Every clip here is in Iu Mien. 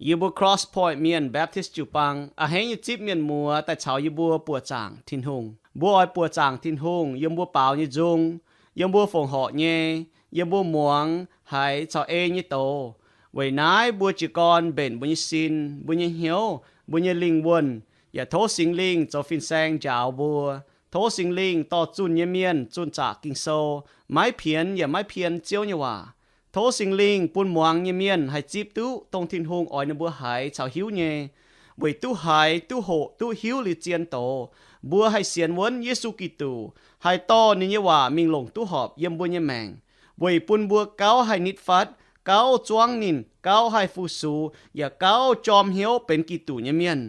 Yie mbuo Cross Point Mienh Baptist jiu-baang a'hneiv nyei zipv mienh muoz daaih caux yie mbuo buoqc zaangc Tin-Hungh. Mbuo oix buoqc zaangc Tin-Hungh yiem mbuo baaux nyei nzung, yiem mbuo fongc horc nyei, yiem mbuo muangx haiz caux ei nyei doz. Weic naaiv mbuo jiez gorn mbenc mbuo nyei sin, mbuo nyei hnyouv, mbuo nyei lingh wuonh, yaac tov Singx Lingh zoux fin-saeng njaaux mbuo. Tov Singx Lingh dorh zunh nyei mienh zunh zaqc Ging-Sou, maiv pienx yaac maiv pien Ziouv nyei waac. Tov Singx Lingh bun muangx nyei mienh haih zipv duqv dongh Tin-Hungh oix ninh mbuo haiz caux hiuv nyei. Weic duqv haiz, duqv hoqc, duqv hiuv liuz zien doz, mbuo haih sienx wuonv Yesu Giduc, haih dorh ninh nyei waac mingh longc duqv horpc yiem mbuo nyei maengc, weic bun mbuo gauh haih nitv fatv, gauh zuangv ninh, gauh haih fu-sux, yaac gauh jorm hnyouv benx Giduc nyei mienh.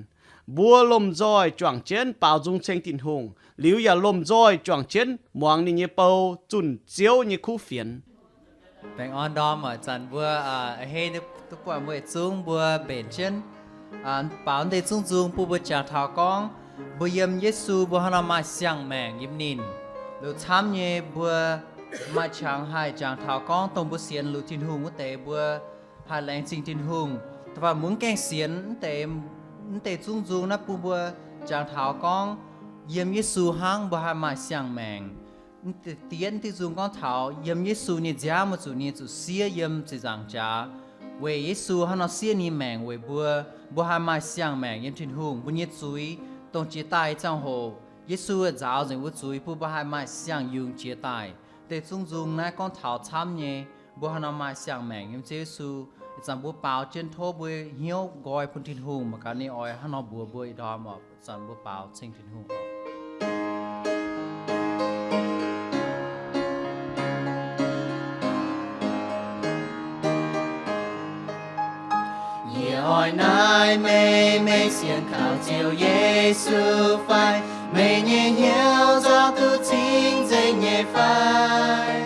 Mbuo lomh nzoih juangc jienv baaux nzung ceng Tin-Hungh, liuz yaac lomh nzoih juangc jienv muangx ninh nyei bou zunh Ziouv nyei kuv fienx. Baengh orn ndorm, ih zanc mbuo a'hneiv duqv buatc mbuo yietc zungv mbuo mbenc jienv baaux deix zungv nzung bun mbuo jangx taux gorngv mbuo yiem Yesu mbuo hnangv nor maaih siang-maengc yiem ninh. Liuz camv nyei mbuo maaih qangx haih jangx taux gorngv dongh mbuo sienx liuz Tin-Hungh wuov deix mbuo haih laengz zingh Tin-Hungh. Da'faanh mbuo mv gaengh sienx wuov deix zungv nzung naaiv bun mbuo jangx taux gorngv yiem Yesu hnangv mbuo haih maaih siang-maengc. Da'yietv diuh nzung gorngv taux yiem Yesu nyei nziaamv mbuo zuqc ninh zuqc siev yiem ziepc nzaangc jaax. Weic Yesu hnangv nor siev ninh maengc weic mbuo, mbuo haih maaih siang-maengc yiem Tin-Hungh. Mbuo nyei zuiz dongh jiex daaih ziangh hoc Yesu nzaaux nzengc mbuo zuiz bun mbuo haih maaih siang-yungz jiex daaih. Deix zungv nzung naaiv gorngv taux camv nyei mbuo hnangv nor maaih siang-maengc yiem Ziouv Yesu. Ih zanc mbuo baaux jienv tov mbuo hnyouv nqoi bun Tin-Hungh mangc gaax ninh oix hnangv nor mbuox mbuo ih ndorm oc. Ih zanc mbuo baaux ceng Tin-Hungh oc. Yie oix naaiv meih, meih sienx kaux Ziouv Yesu fai? Meih nyei hnyouv nzauh duqv cing-nzengc nyei fai?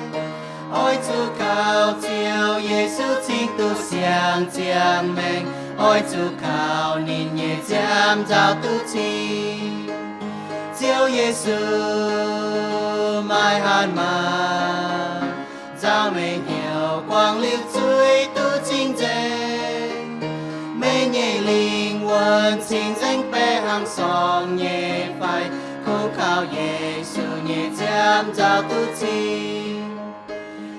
Oix zuqc kaux Ziouv Yesu cing duqv siang-ziangh maengc. Oix zuqc kaux ninh nyei nziaamv nzauh duqv cing. Ziouv Yesu maaih hatc maaz, nzauh meih hnyouv guangc liuz zuiz duqv cing-nzengc. Meih nyei lingh wuonh cing-nzengc baeqc hnangv sorng nyei fai? Kungx kaux Yesu nyei nziaamv nzauh duqv cing.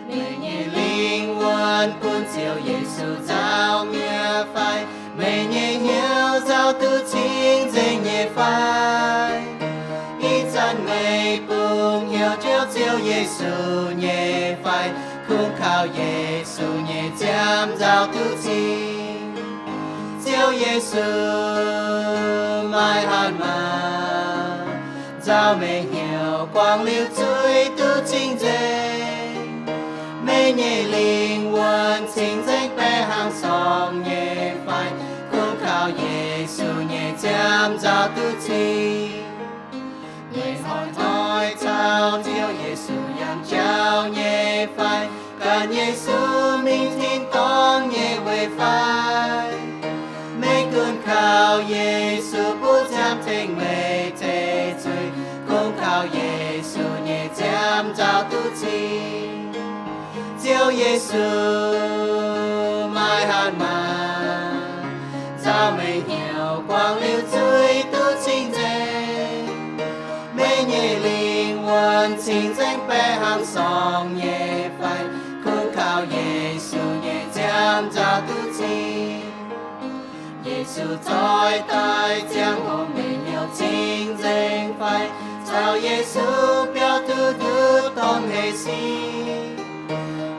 Meih nyei lingh wuonh bun Ziouv Yesu nzauh mi'aqv fai? Meih nyei hnyouv nzauh duqv cing-nzengc nyei fai? Ih zanc meih bungx hnyouv njoux Ziouv Yesu nyei fai? Kungx kaux Yesu nyei nziaamv nzauh duqv cing. Ziouv Yesu maaih hatc maaz, nzauh meih hnyouv guangc liuz zuiz duqv cing-nzengc. Meih nyei lingh wuonh cing-nzengc baeqc hnangv sorng nyei fai? Kungx kaux Yesu nyei nziaamv nzauh duqv cing. Meih hnoi-hnoi caux Ziouv Yesu yangh jauv nyei fai? Gan Yesu mingh tin-dorngh nyei weic fai? Meih gunv kaux Yesu buov nziaamv tengx meih teix zuiz. Kungx kaux Yesu nyei nziaamv nzauh duqv cing. Ziouv Yesu maaih hatc maaz, nzauh meih hnyouv guangc liuz zuiz duqv cing-nzengc. Meih nyei lingh wuonh cing-nzengc baeqc hnangv sorng nyei fai? Kungx kaux Yesu nyei nziaamv nzauh duqv cing. Yesu zoih daaih ziangh hoc meih hnyouv cing-nzengc fai? Caux Yesu biaux duqv nduqc dongh hec si.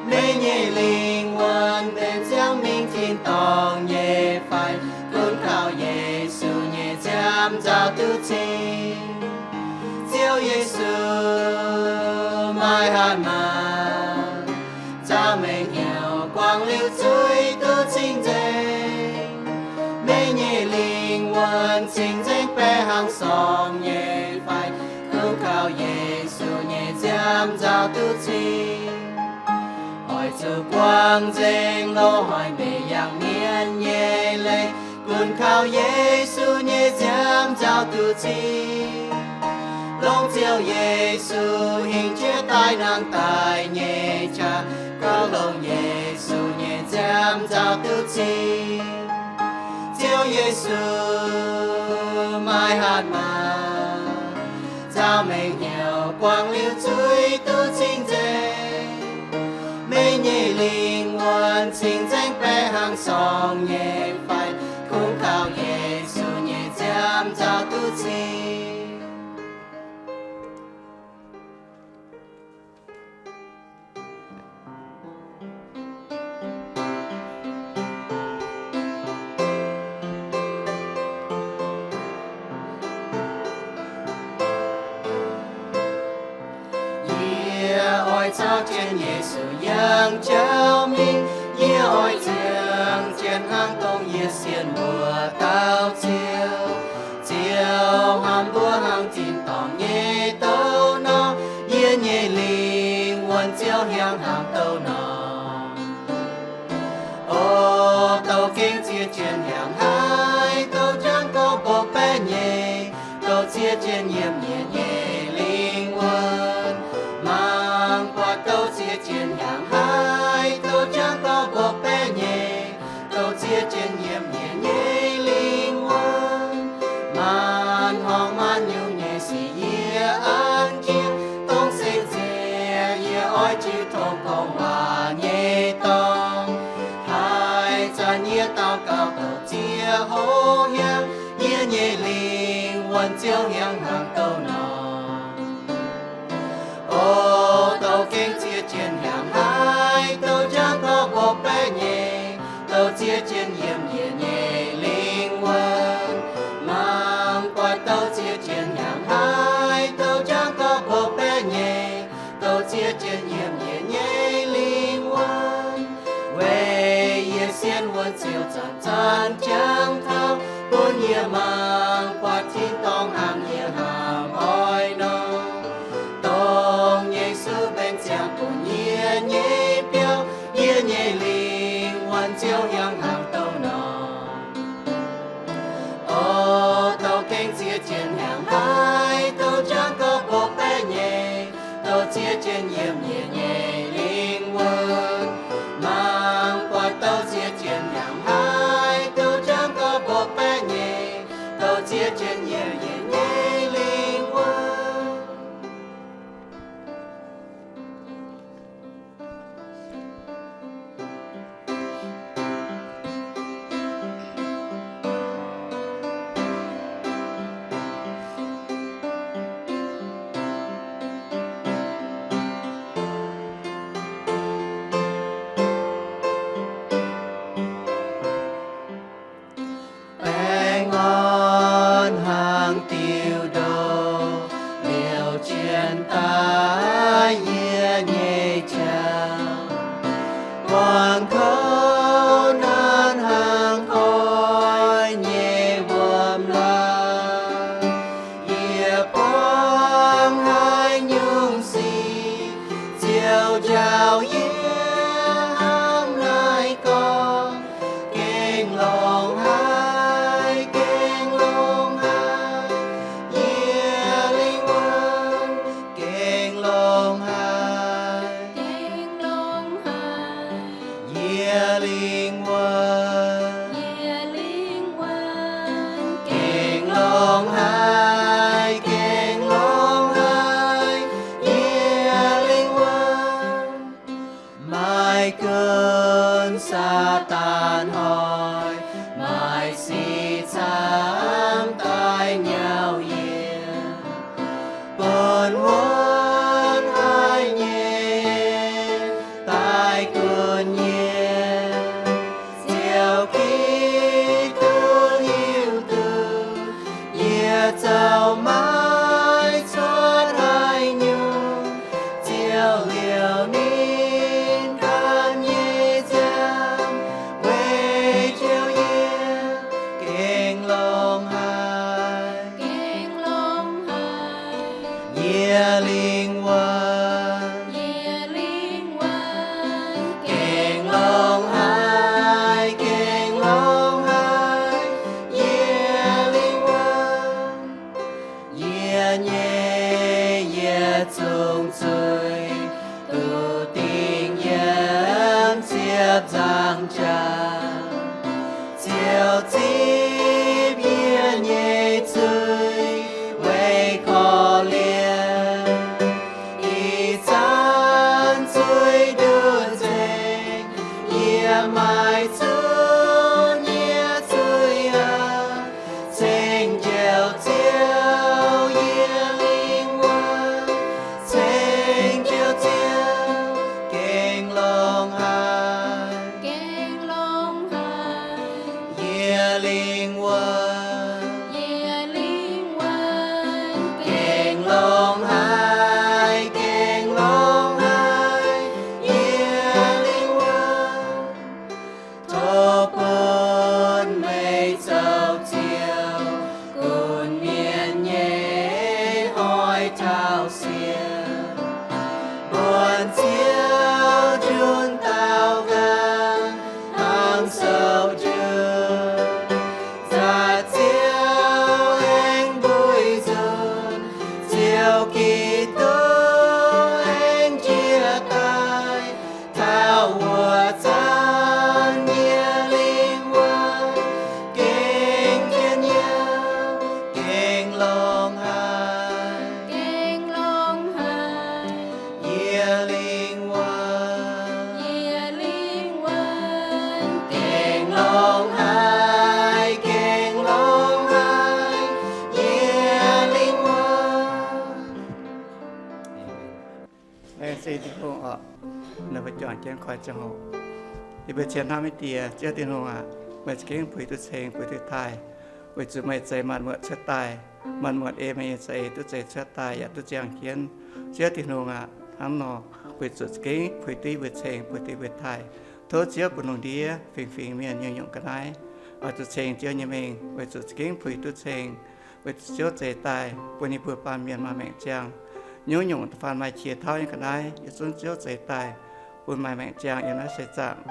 Meih nyei lingh wuonh benx ziangh mingh tin-dorngh nyei fai? Gunv kaux Yesu nyei nziaamv nzauh duqv cing. Ziouv Yesu maaih hatc maaz, nzauh meih hnyouv guangc liuz zuiz duqv cing-nzengc. Meih nyei lingh wuonh cing-nzengc baeqc hnangv sorng nyei fai? Gunv kaux Yesu nyei nziaamv nzauh duqv cing. Oix zuqc buangh nzengc loz-hnoi mbenc yangh mienv nyei leiz, gunv kaux Yesu nyei nziaamv nzauh duqv cing. Longc Ziouv Yesu hingh jiex daaih nangh daaih nyei qaqv, gunv longc Yesu nyei nziaamv nzauh duqv cing. Yesu, maaih hatc maaz, nzauh mengh hnyouv guangc liuz zuiz duqv cing-nzengc. Meih nyei lingh wuonh cing-nzengc baeqc hnangv sorng nyei fai, kungx kaux Yesu nyei nziaamv nzauh duqv cing. Yie oix caux jienv Yesu yangh jauv mingh. Yie oix ziangh jienv hnangv dongh yie sienx mbuo dauh Ziouv. Ziouv hnamv mbuo hnangv tin-dorngh nyei douc nor, yie nyei lingh wuonh ziouc hiaangx hnangv douc nor. O douc gengh ziex jienv hiaangx haic, douc jangv gorngv mbopv baeqv nyei, douc ziex jienv nyiemc nyieqc nyei lingh wuonh. Mangc buatc douc ziex jienv hiaangx haic, douc jangv gorngv mbopv baeqv nyei, douc ziex jienv nyiemc nyieqc nyei lingh wuonh. Maanc horngh maanc nyungc nyei sic yie an jiex, dongh seix nziex yie oix jiu tong gorngv waac nyei dorngx. Haaix zanc yie daux gaux douc ziex hoqc hiaangx, yie nyei lingh wuonh ziouc hiaangx hnangv douc nor. O douc gengh ziex jienv hiaangx haic, douc jangv gorngv mbopv baeqv nyei, douc ziex jienv nyiemc nyieqc nyei lingh wuonh. Mangc buatc douc ziex jienv hiaangx haic, douc jangv gorngv mbopv baeqv nyei, douc ziex jienv nyiemc nyieqc nyei lingh wuonh. Weic yie sienx wuonh ziouc zanc-zanc jangx taux, bun yie mangc buatc tin-dorngh hnangv yie hnamv oix nor. Dongh Yesu mbenc ziangx bun yie nyei biauv, yie nyei lingh wuonh ziouc hiaangx hnangv douc nor. O douc gengh ziex jienv hiaangx haic, douc jangv gorngv mbopv baeqv nyei, douc ziex jienv nyiemc nyieqc nyei lingh wuonh. Mangc buatc douc ziex jienv hiaangx haic, douc jangv gorngv mbopv baeqv nyei, douc ziex jienv nyiemc nyieqc nyei lingh wuonh. Baengh orn hnangv diuh ndoh liouc jienv daaih yie nyei jauv. Buangh kouv nanv hnangv koiv nyei wuom-laangc. Yie buangv haaix nyungc sic, Ziouv njaaux yie hnangv naaiv gorngv. Gengh longx haic, gengh longx haic, yie lingh wuonh, gengh longx haic, gengh longx haic, yie lingh wuonh, yie lingh wuonh, gengh longx haic, gengh longx haic, yie lingh wuonh. Maiv gunv Saadaan hoic, maaih sic camv daaih nyauv yie, bun wuonv haic nyei daaih gunv yie. Ziouv Giduc hiuv duqv yie zoux maiv cuotv haaix nyungc, Ziouv liouc ninh ganh nyei nziaamv weic jiex yie. Gengh longx haic, gengh longx haic, yie lingh wuonh, yie lingh wuonh. Gengh longx haic, gengh longx haic, yie lingh wuonh. Yie nyei yietc zungv zuiz duqv dingh yiem ziepc nzaangc jaax. Ziouv Zingh Yie lingh wuonh, yie lingh wuonh, gengh longx haic, gengh longx haic, yie lingh wuonh. Tov bun meih zoux Ziouv, gunv mienh nyei hnoi tauh sienx. Buonv Ziouv njunc daaux nqaang, hnangv sou junh. Nzaatc Ziouv aengx mbuiz nzunc, Ziouv Giduc aengx njiec daaih. Taux wuov zanc yie lingh wuonh gengh njien-youh, gengh longx haic, gengh longx haic. Yie lingh wuonh, yie lingh wuonh, gengh longx haic, gengh longx haic, yie lingh wuonh. Laengz zingh Tin-Hungh oc. Ninh mbuo juangc jienv koi ziangh hoc. Yie mbuo cien hnamv nyei Diex, Ziouv Tin-Hungh aac, meih za'gengh puix duqv ceng, puix duqv taaih, weic zuqc meih zeix maanc muotc cuotv daaih. Maanc muotc ei meih nyei za'eix duqv zeix cuotv daaih yaac duqv ziangh jienv. Ziouv Tin-Hungh aac, hnangv nor, weic zuqc za'gengh puix duqv yie mbuo ceng, puix duqv yie mbuo taaih. Tov Ziouv bun lungh ndiev fingx-fingx mienh nyungc-nyungc ga'naaiv oix zuqc ceng Ziouv nyei mengh, weic zuqc za'gengh puix duqv ceng, weic zuqc Ziouv zeix daaih bun yie mbuo baamh mienh maaih maengc ziangh. Nyungc-nyungc da'faanh maaih qiex tauv nyei ga'naaiv, yietc zungv Ziouv zeix daaih bun maaih maengc ziangh yiem naaiv seix zaangc.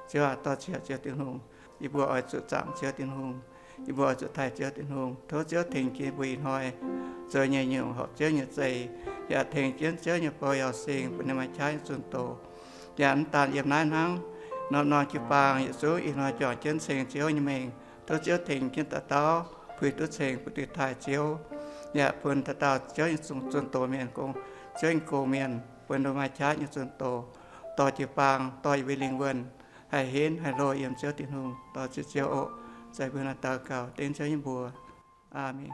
Ziouv aac, dorh ziec Ziouv Tin-Hungh, yie mbuo oix zuqc zaangc Ziouv Tin-Hungh. Yie mbuo oix zuqc taaih Ziouv Tin-Hungh. Tov Ziouv tengx jienv yie mbuo ih hnoi zoux nyei nyungc horpc Ziouv nyei za'eix, yaac tengx jienv Ziouv nyei bou Yauh Sing bun ninh maaih qaqv nyei zunh doz. Yaac mv daan yiem naaiv hnangv, norm-norm jiu-baang yietc zungv ih hnoi juangc jienv ceng Ziouv nyei mengh. Tov Ziouv tengx jienv dauh dauh puix duqv ceng, puix duqv taaih Ziouv. Yaac bun dauh dauh Ziouv nyei zunh doz mienh, gong, Ziouv nyei gong-mienh, bun ninh maaih qaqv nyei zunh doz, dorh jiu-baang, dorh yie mbuo lingh wuonh haih henv haih hlo yiem Ziouv Tin-Hungh. Dorh Ziouv Ziouv oc. Za'gengh mbuo naaiv daux gaux dengv Ziouv nyei mbuox. Aamen.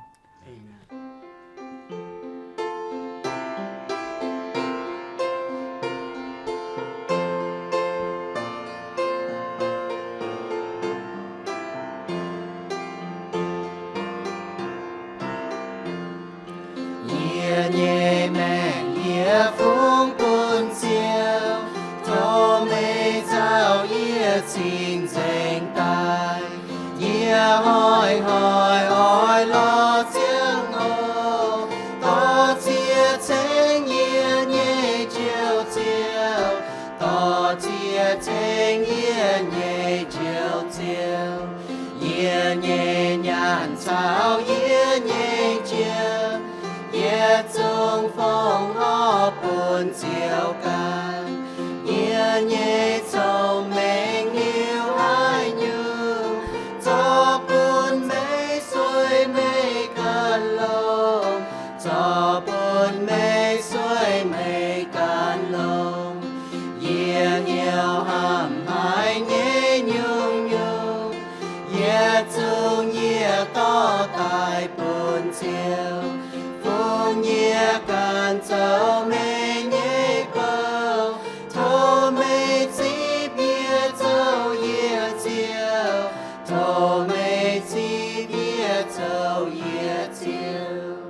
Yie nyei maengc yie fungx bun Ziouv, tov meih nzauh yie cing-nzengc daaih. Yie hnoi-hnoi oix lorz ziangh hoc, dorh cie ceng yie nyei Njoux Ziouv, dorh cie ceng yie nyei Njoux Ziouv. Yie nyei nyaanh caux yie nyei jiem, yietc zungv fongc horc bun Ziouv ganh. Yie nyei cong-mengh hiuv haaix nyungc, zorqv bun meih sueih meih ganh longx, zorqv bun meih sueih meih ganh longx. Yie hnyouv hnamv haiz nyei nyungc-nyungc, yietc zungv yie dorh daaih bun Ziouv, fun yie ganh zoux meih nyei bou. Tov meih zipv yie zoux yie Ziouv, tov meih zipv yie zoux yie Ziouv.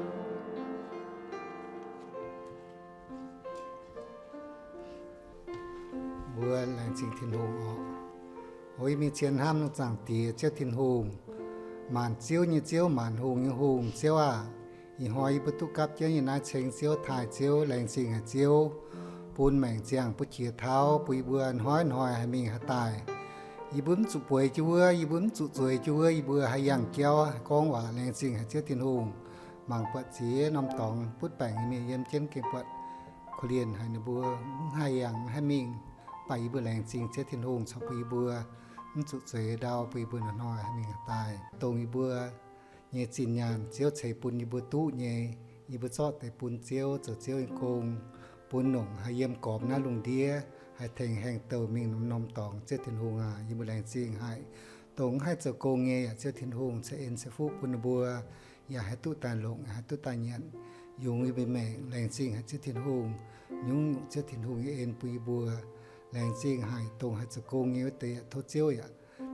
Mbuo laengz zingh Tin-Hungh oc. O yie mingh cien hnamv nor, Zaangc Diex Ziouv Tin-Hungh, maanc ziouv nyei Ziouv, maanc hungh nyei Hungh, Ziouv aah! Ih hnoi yie mbuo duqv gapv jienv yiem naaiv ceng Ziouv, taaih Ziouv, laengz zingh haic Ziouv, bun maengc ziangh, bun qiex tauv, bun yie mbuo hnoi-hnoi haih mingh haih daaih. Yie mbuo mv zuqc bueix jienv wuov, yie mbuo mv zuqc zueiz jienv wuov, yie mbuo haih yangh jauv, haih gorngv waac. Laengz zingh haic Ziouv Tin-Hungh, mangc buatc ziex norm dorngx butv baengc nyei mienh yiem jienv, gengh buatc korv-lienh haic ninh mbuo, mv haih yangh, mv haih mingh. Mv baac yie mbuo laengz zingh Ziouv Tin-Hungh caux bun yie mbuo mv zuqc zueiz ndau, bun yie mbuo hnoi-hnoi haih mingh haih daaih, dongh yie mbuo nyei zinh nyaanh Ziouv ceix bun yie mbuo duqv nyei, yie mbuo zorqv deix bun Ziouv zoux Ziouv nyei gong, bun longc haih yiem gormx naaiv lungh ndiev, haih tengx haengh douh mingh norm-norm dorngx. Ziouv Tin-Hungh aac, yie mbuo laengz zingh haic, dongh mv haih zoux gong nyei yaac Ziouv Tin-Hungh ceix en ceix fuqv bun ninh mbuo, yaac haih duqv daaih longc, haih duqv daaih nyanc, yungz yie mbuo maengc. Laengz zingh haic Ziouv Tin-Hungh, nyungc-nyungc Ziouv Tin-Hungh nyei en bun yie mbuo. Laengz zingh haic dongh haih zoux gong nyei wuov deix, tov Ziouv yaac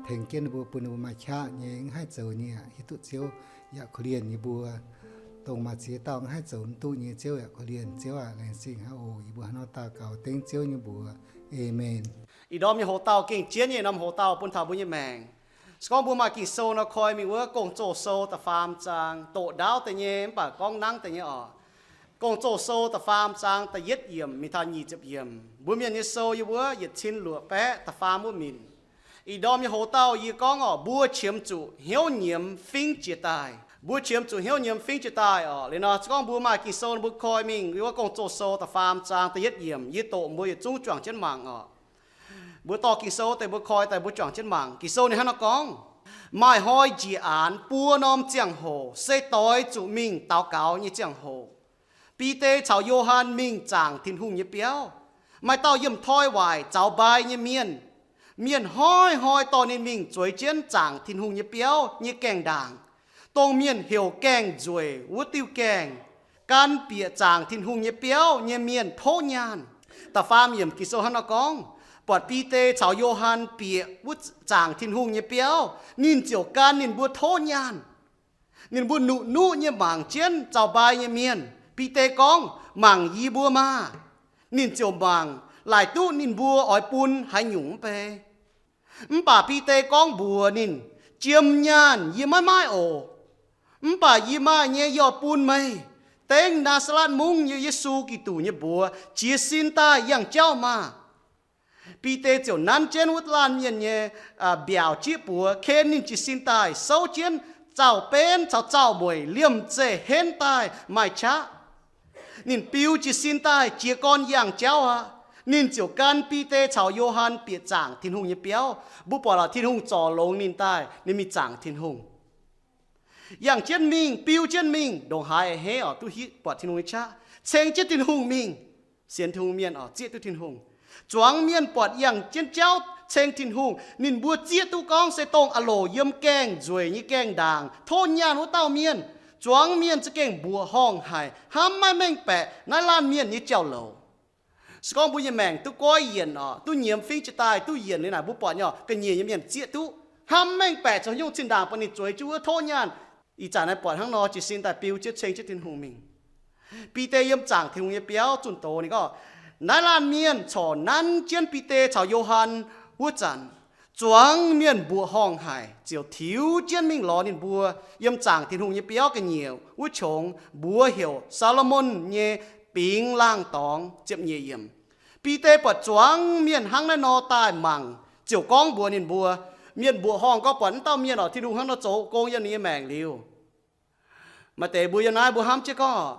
tengx jienv ninh mbuo, bun ninh mbuo maaih qaqv nyei, mv haih zoux nyei aqv. Hiuv duqv Ziouv yaac korv-lienh yie mbuo, dongh maaih ziex dauh mv haih zoux mv duqv nyei. Ziouv yaac korv-lienh, Ziouv aac, laengz zingh hnangv oc. Yie mbuo hnangv nor daux gaux dengv Ziouv nyei mbuox. Aamen. Ih ndorm nyei hoc-dauh gengh jienv nyei norm hoc-dauh bun taux mbuo nyei maengc. Se gorngv mbuo maaih Ging-Sou nor, koi mingh wuov Gong-Zoh Sou da'faam zaang, doqc ndaauv deix nyei mv baac gorngv nangv deix nyei oc. Gong-Zoh Sou da'faam zaang da'yietv yiemc mingh taux nyic ziepc yiemc. Mbuo Mienh nyei sou yiem wuov yietc cin luoqc baeqv da'faam wuov minc. Ih ndorm nyei hoc-dauh yie gorngv oc, mbuo qiemx zuqc hnyouv nyiemz fingv jiez daaih. Mbuo qiemx zuqc hnyouv nyiemz fingv jiez daaih oc. Liuz nor, se gorngv mbuo maaih Ging-Sou, mbuo koi mingh wuov Gong-Zoh Sou da'faam zaang da'yietv yiemc. Yie doqc, mbuo yietc zungv juangc jienv mangc oc. Mbuo dorh Ging-Sou deix, mbuo koi daaih, mbuo juangc jienv mangc. Ging-Sou ninh hnangv nor gorngv, maaih hnoi njiec aanx buo norm ziangh hoc se doix zuqc mingh daux gaux nyei ziangh hoc. Bide caux Yo^han mingh zaangc Tin-Hungh nyei biauv. Maaih dauh yiem toi waaic zaux mbai nyei mienh. Mienh hnoi-hnoi dorh ninh mingh zueiz jienv zaangc Tin-Hungh nyei biauv nyei gaengh ndaangc, dongh mienh heuc gaengh nzueic wuov diuh gaengh, gan bieqc zaangc Tin-Hungh nyei biauv nyei mienh tov nyaanh. Da'faam yiemc Ging-Sou hnangv nor gorngv, buatc Bide caux Yo^han bieqc wuov zaangc Tin-Hungh nyei biauv, ninh ziouc gan ninh mbuo tov nyaanh. Ninh mbuo nuqv-nuqv nyei mangc jienv zaux mbai nyei mienh. Bide gorngv, mangc yie mbuo maah! Ninh ziouc mangc, laaic duqv ninh mbuo oix bun haaix nyungc mv bei. Mv baac Bide gorngv mbuox ninh, jiem nyaanh yie maiv maaih oc. Mv baac yie maaih nyei yie oix bun meih. Dengv Naa^saa^letv Mungv nyei Yesu Giduc nyei mbuox jiez sin daaih yangh jauv maah! Bide ziouc nanv jienv wuov laanh mienh nyei mbiaauc jieqv buoz, ken ninh jiez sin daaih souv jienv zaux-benv caux zaux-mueic liemh zeih henv daaih maaih qaqv. Ninh biu jiez sin daaih jiez gorn yangh jauv aqv. Ninh ziouc gan Bide caux Yo^han bieqc zaangc Tin-Hungh nyei biauv. Mbuo buatc lorqc, Tin-Hungh zorc longx ninh daaih, ninh mingh zaangc Tin-Hungh. Yangh jienv mingh, biu jienv mingh, ndongc haaix a'hneiv oc, duqv hiuv buatc Tin-Hungh nyei qaqv, ceng jienv Tin-Hungh mingh. Sienx Tin-Hungh mienh oc, zieqv duqv Tin-Hungh. Zuangx mienh buatc yangh jienv jauv ceng Tin-Hungh, ninh mbuo zieqv duqv gorngv se dongh aah loc yiem gaengh nzueic nyei gaengh ndaangc tov nyaanh wuov dauh mienh. Zuangx mienh za'gengh mbuoqc horngh haic, hnamv maiv mengh baeqc naaiv laanh mienh nyei jauv-louc. Se gorngv mbuo nyei maengc duqv goiv yienc oc, duqv nyiemz fingv jiez daaih, duqv yienc liuz naaic, mbuo buatc nyei oc, ga'nyiec nyei mienh zieqv duqv, hnamv mengh baeqc zoux nyungc zinh ndaangc bun ninh zueiz jienv wuov tov nyaanh. Ih zanc naaiv buatc hnangv nor, jiez sin daaih biu jienv ceng jienv Tin-Hungh mingh. Bide yiem zaangc Tin-Hungh nyei biauv zunh doz ninh gorngv, naaiv laanh mienh corc nanv jienv Bide caux Yo^han wuov zanc, zuangx mienh mbuoqc horngh haic, ziouc tiux jienv mingh lorz ninh mbuo yiem zaangc Tin-Hungh nyei biauv ga'nyiec wuov qongx, mbuox heuc Saa^lo^morn nyei Bingx Laangh Dorngx. Ziepc nyeic yiemc. Bide buatc zuangx mienh hnangv naaiv nor daaih mangc, ziouc gorngv mbuox ninh mbuo, mienh mbuoqc horngh gorngv buatc wuov dauh mienh oc, Tin-Hungh hnangv nor zoux gong yiem ninh nyei maengc liuz, maaih deix mbuo yiem naaiv mbuo hnamv jienv gorngv,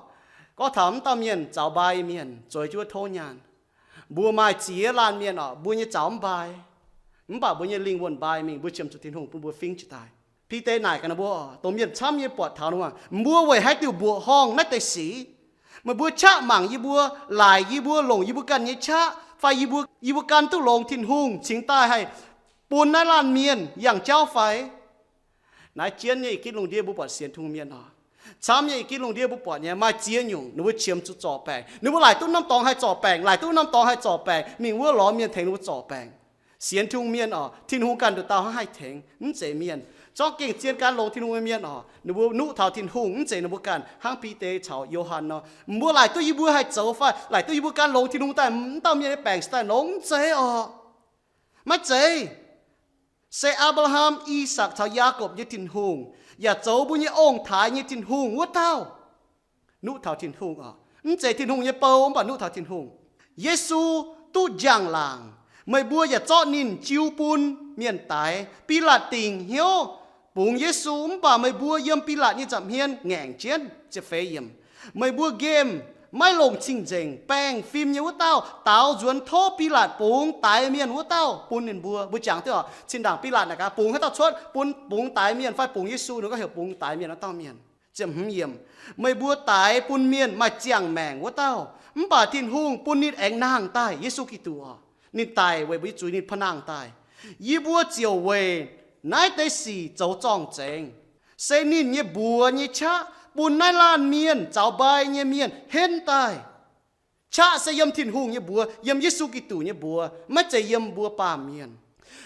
gorngv taux wuov dauh mienh zaux mbai mienh, zueiz jienv wuov tov nyaanh. Mbuo maaih ziex laanh mienh oc, mbuo nyei zaux mv mbai, mv baac mbuo nyei lingh wuonh mbai mingh, mbuo qiemx zuqc Tin-Hungh bun mbuo fingv jiez daaih. Bide naaic gaax ninh mbuo, dongh mienh camv nyei buatc taux ninh mbuo, mbuo weic haaix diuc mbuoqc horngh naaiv deix sic? Meih mbuo qaqv mangc yie mbuo, laaic yie mbuo, longc yie mbuo ganh nyei qaqv, fai yie mbuo, yie mbuo gan duqv longx Tin-Hungh cingx daaih haih bun naaiv laanh mienh yangh jauv fai? Naaiv jienv nyei ih ginv lungh ndiev mbuo buatc sienx Tin-Hungh mienh oc. Camv nyei ih ginv lungh ndiev mbuo buatc nyei maaih ziex nyungc ninh mbuo qiemx zuqc zorc baengc. Ninh mbuo laaic duqv norm dorngx haih zorc baengc, laaic duqv norm dorngx haih zorc baengc, mingh wuov lorz mienh tengx ninh mbuo zorc baengc. Sienx Tin-Hungh mienh oc, Tin-Hungh ganh nduqc dauh hnangv haih tengx, mv zeiz mienh. Zorqv gengh zien gan longx Tin-Hungh nyei mienh oc, ninh mbuo nuqv taux Tin-Hungh, mv zeiz ninh mbuo ganh hnangv Bide caux Yo^han nor, mbuo laaic duqv yie mbuo haih zoux fai, laaic duqv yie mbuo gan longx Tin-Hungh daaih, wuov dauh mienh nyei baengc cingx daaih longx, mv zeiz oc. Maiv zeiz. Se Apc^laa^ham, I^sakc caux Yaakopv nyei Tin-Hungh, yaac zoux mbuo nyei ong-taaix nyei Tin-Hungh wuov dauh. Nuqv taux Tin-Hungh oc. Mv zeiz Tin-Hungh nyei bou, mv baac nuqv taux Tin-Hungh. Yesu duqv njang-laangc, meih mbuo yaac zorqv ninh jiu bun mienh daix. Bilaatc dingc hnyouv bungx Yesu, mv baac meih mbuo yiem Bilaatc nyei nza'hmien ngaengc jienv. Meih mbuo nqemh maiv longc cing-nzengc, baengh fim nyei wuov dauh, daaux nzuonx tov Bilaatc bungx daix mienh wuov dauh bun ninh mbuo. Mbuo jangx duqv oc, zinh ndaangc Bilaatc naaic gaax bungx haaix dauh cuotv, bun bungx daix mienh fai bungx Yesu, ninh gorngv heuc bungx daix mienh wuov dauh mienh. Ziepc hmz yiemc. Meih mbuo daix bun mienh maaih ziangh maengc wuov dauh, mv baac Tin-Hungh bun ninh aengx nangh daaih, Yesu Giduc oc. Ninh daic weic mbuo nyei zuiz, ninh pa'nangh daaih. Yie mbuo ziouc weic naaiv deix sic zoux zorng-zengx. Se ninh nyei mbuox nyei qaqv bun naaiv laanh mienh, zaux mbai nyei mienh henv daaih. Qaqv se yiem Tin-Hungh nyei mbuox, yiem Yesu Giduc nyei mbuox, maiv zeiz yiem mbuo baamh mienh.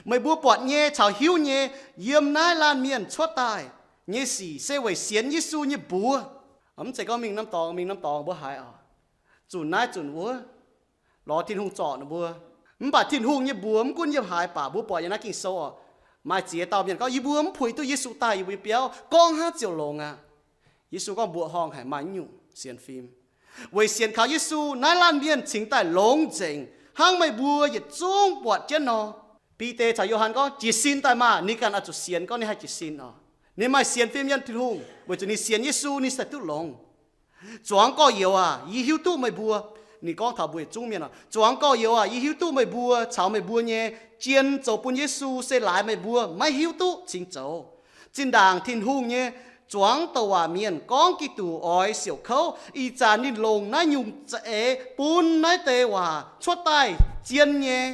Meih mbuo buatc nyei caux hiuv nyei, yiem naaiv laanh mienh cuotv daaih nyei sic se weic sienx Yesu nyei mbuox. Mv zeiz gorngv mingh norm dorngx, mingh norm dorngx mbuo haiz oc. Zunc naaiv zunc wuov, lorz Tin-Hungh zorc ninh mbuo. Mv baac Tin-Hungh nyei mbuox mv gunv yiem haaix baac mbuo buatc yiem naaiv Ging-Sou oc, maaih ziex dauh mienh gorngv, yie mbuo mv puix duqv Yesu daaih yie mbuo nyei biauv, gorngv hnangv ziouc longx aqv. Yesu gorngv mbuoqc horngh haic maaih nyungc sienx fim. Weic sienx kaux Yesu, naaiv laanh mienh cingx daaih longx nzengc, hnangv meih mbuo yietc zungv buatc jienv nor. Bide caux Yo^han gorngv, jiez sin daaih maah! Ninh ganh oix zuqc sienx gorngv ninh haih jiez sin oc. Ninh maaih sienx fim yiem Tin-Hungh weic zuqc ninh sienx Yesu ninh se duqv longx. Zuangx gorx-youz aac, yie hiuv duqv meih mbuo, ninh gorngv taux mbuo yietc zungv mienh oc, zuangx gorx-youz aac, yie hiuv duqv meih mbuo caux meih mbuo nyei jien zoux bun Yesu se laaix meih mbuo maiv hiuv duqv cingx zoux. Zinh ndaangc Tin-Hungh nyei zuangx douc waac mienh gorngv Giduc oix siouc kouv, ih zanc ninh longc naaiv nyungc za'eix bun naaiv deix waac cuotv daaih zien nyei.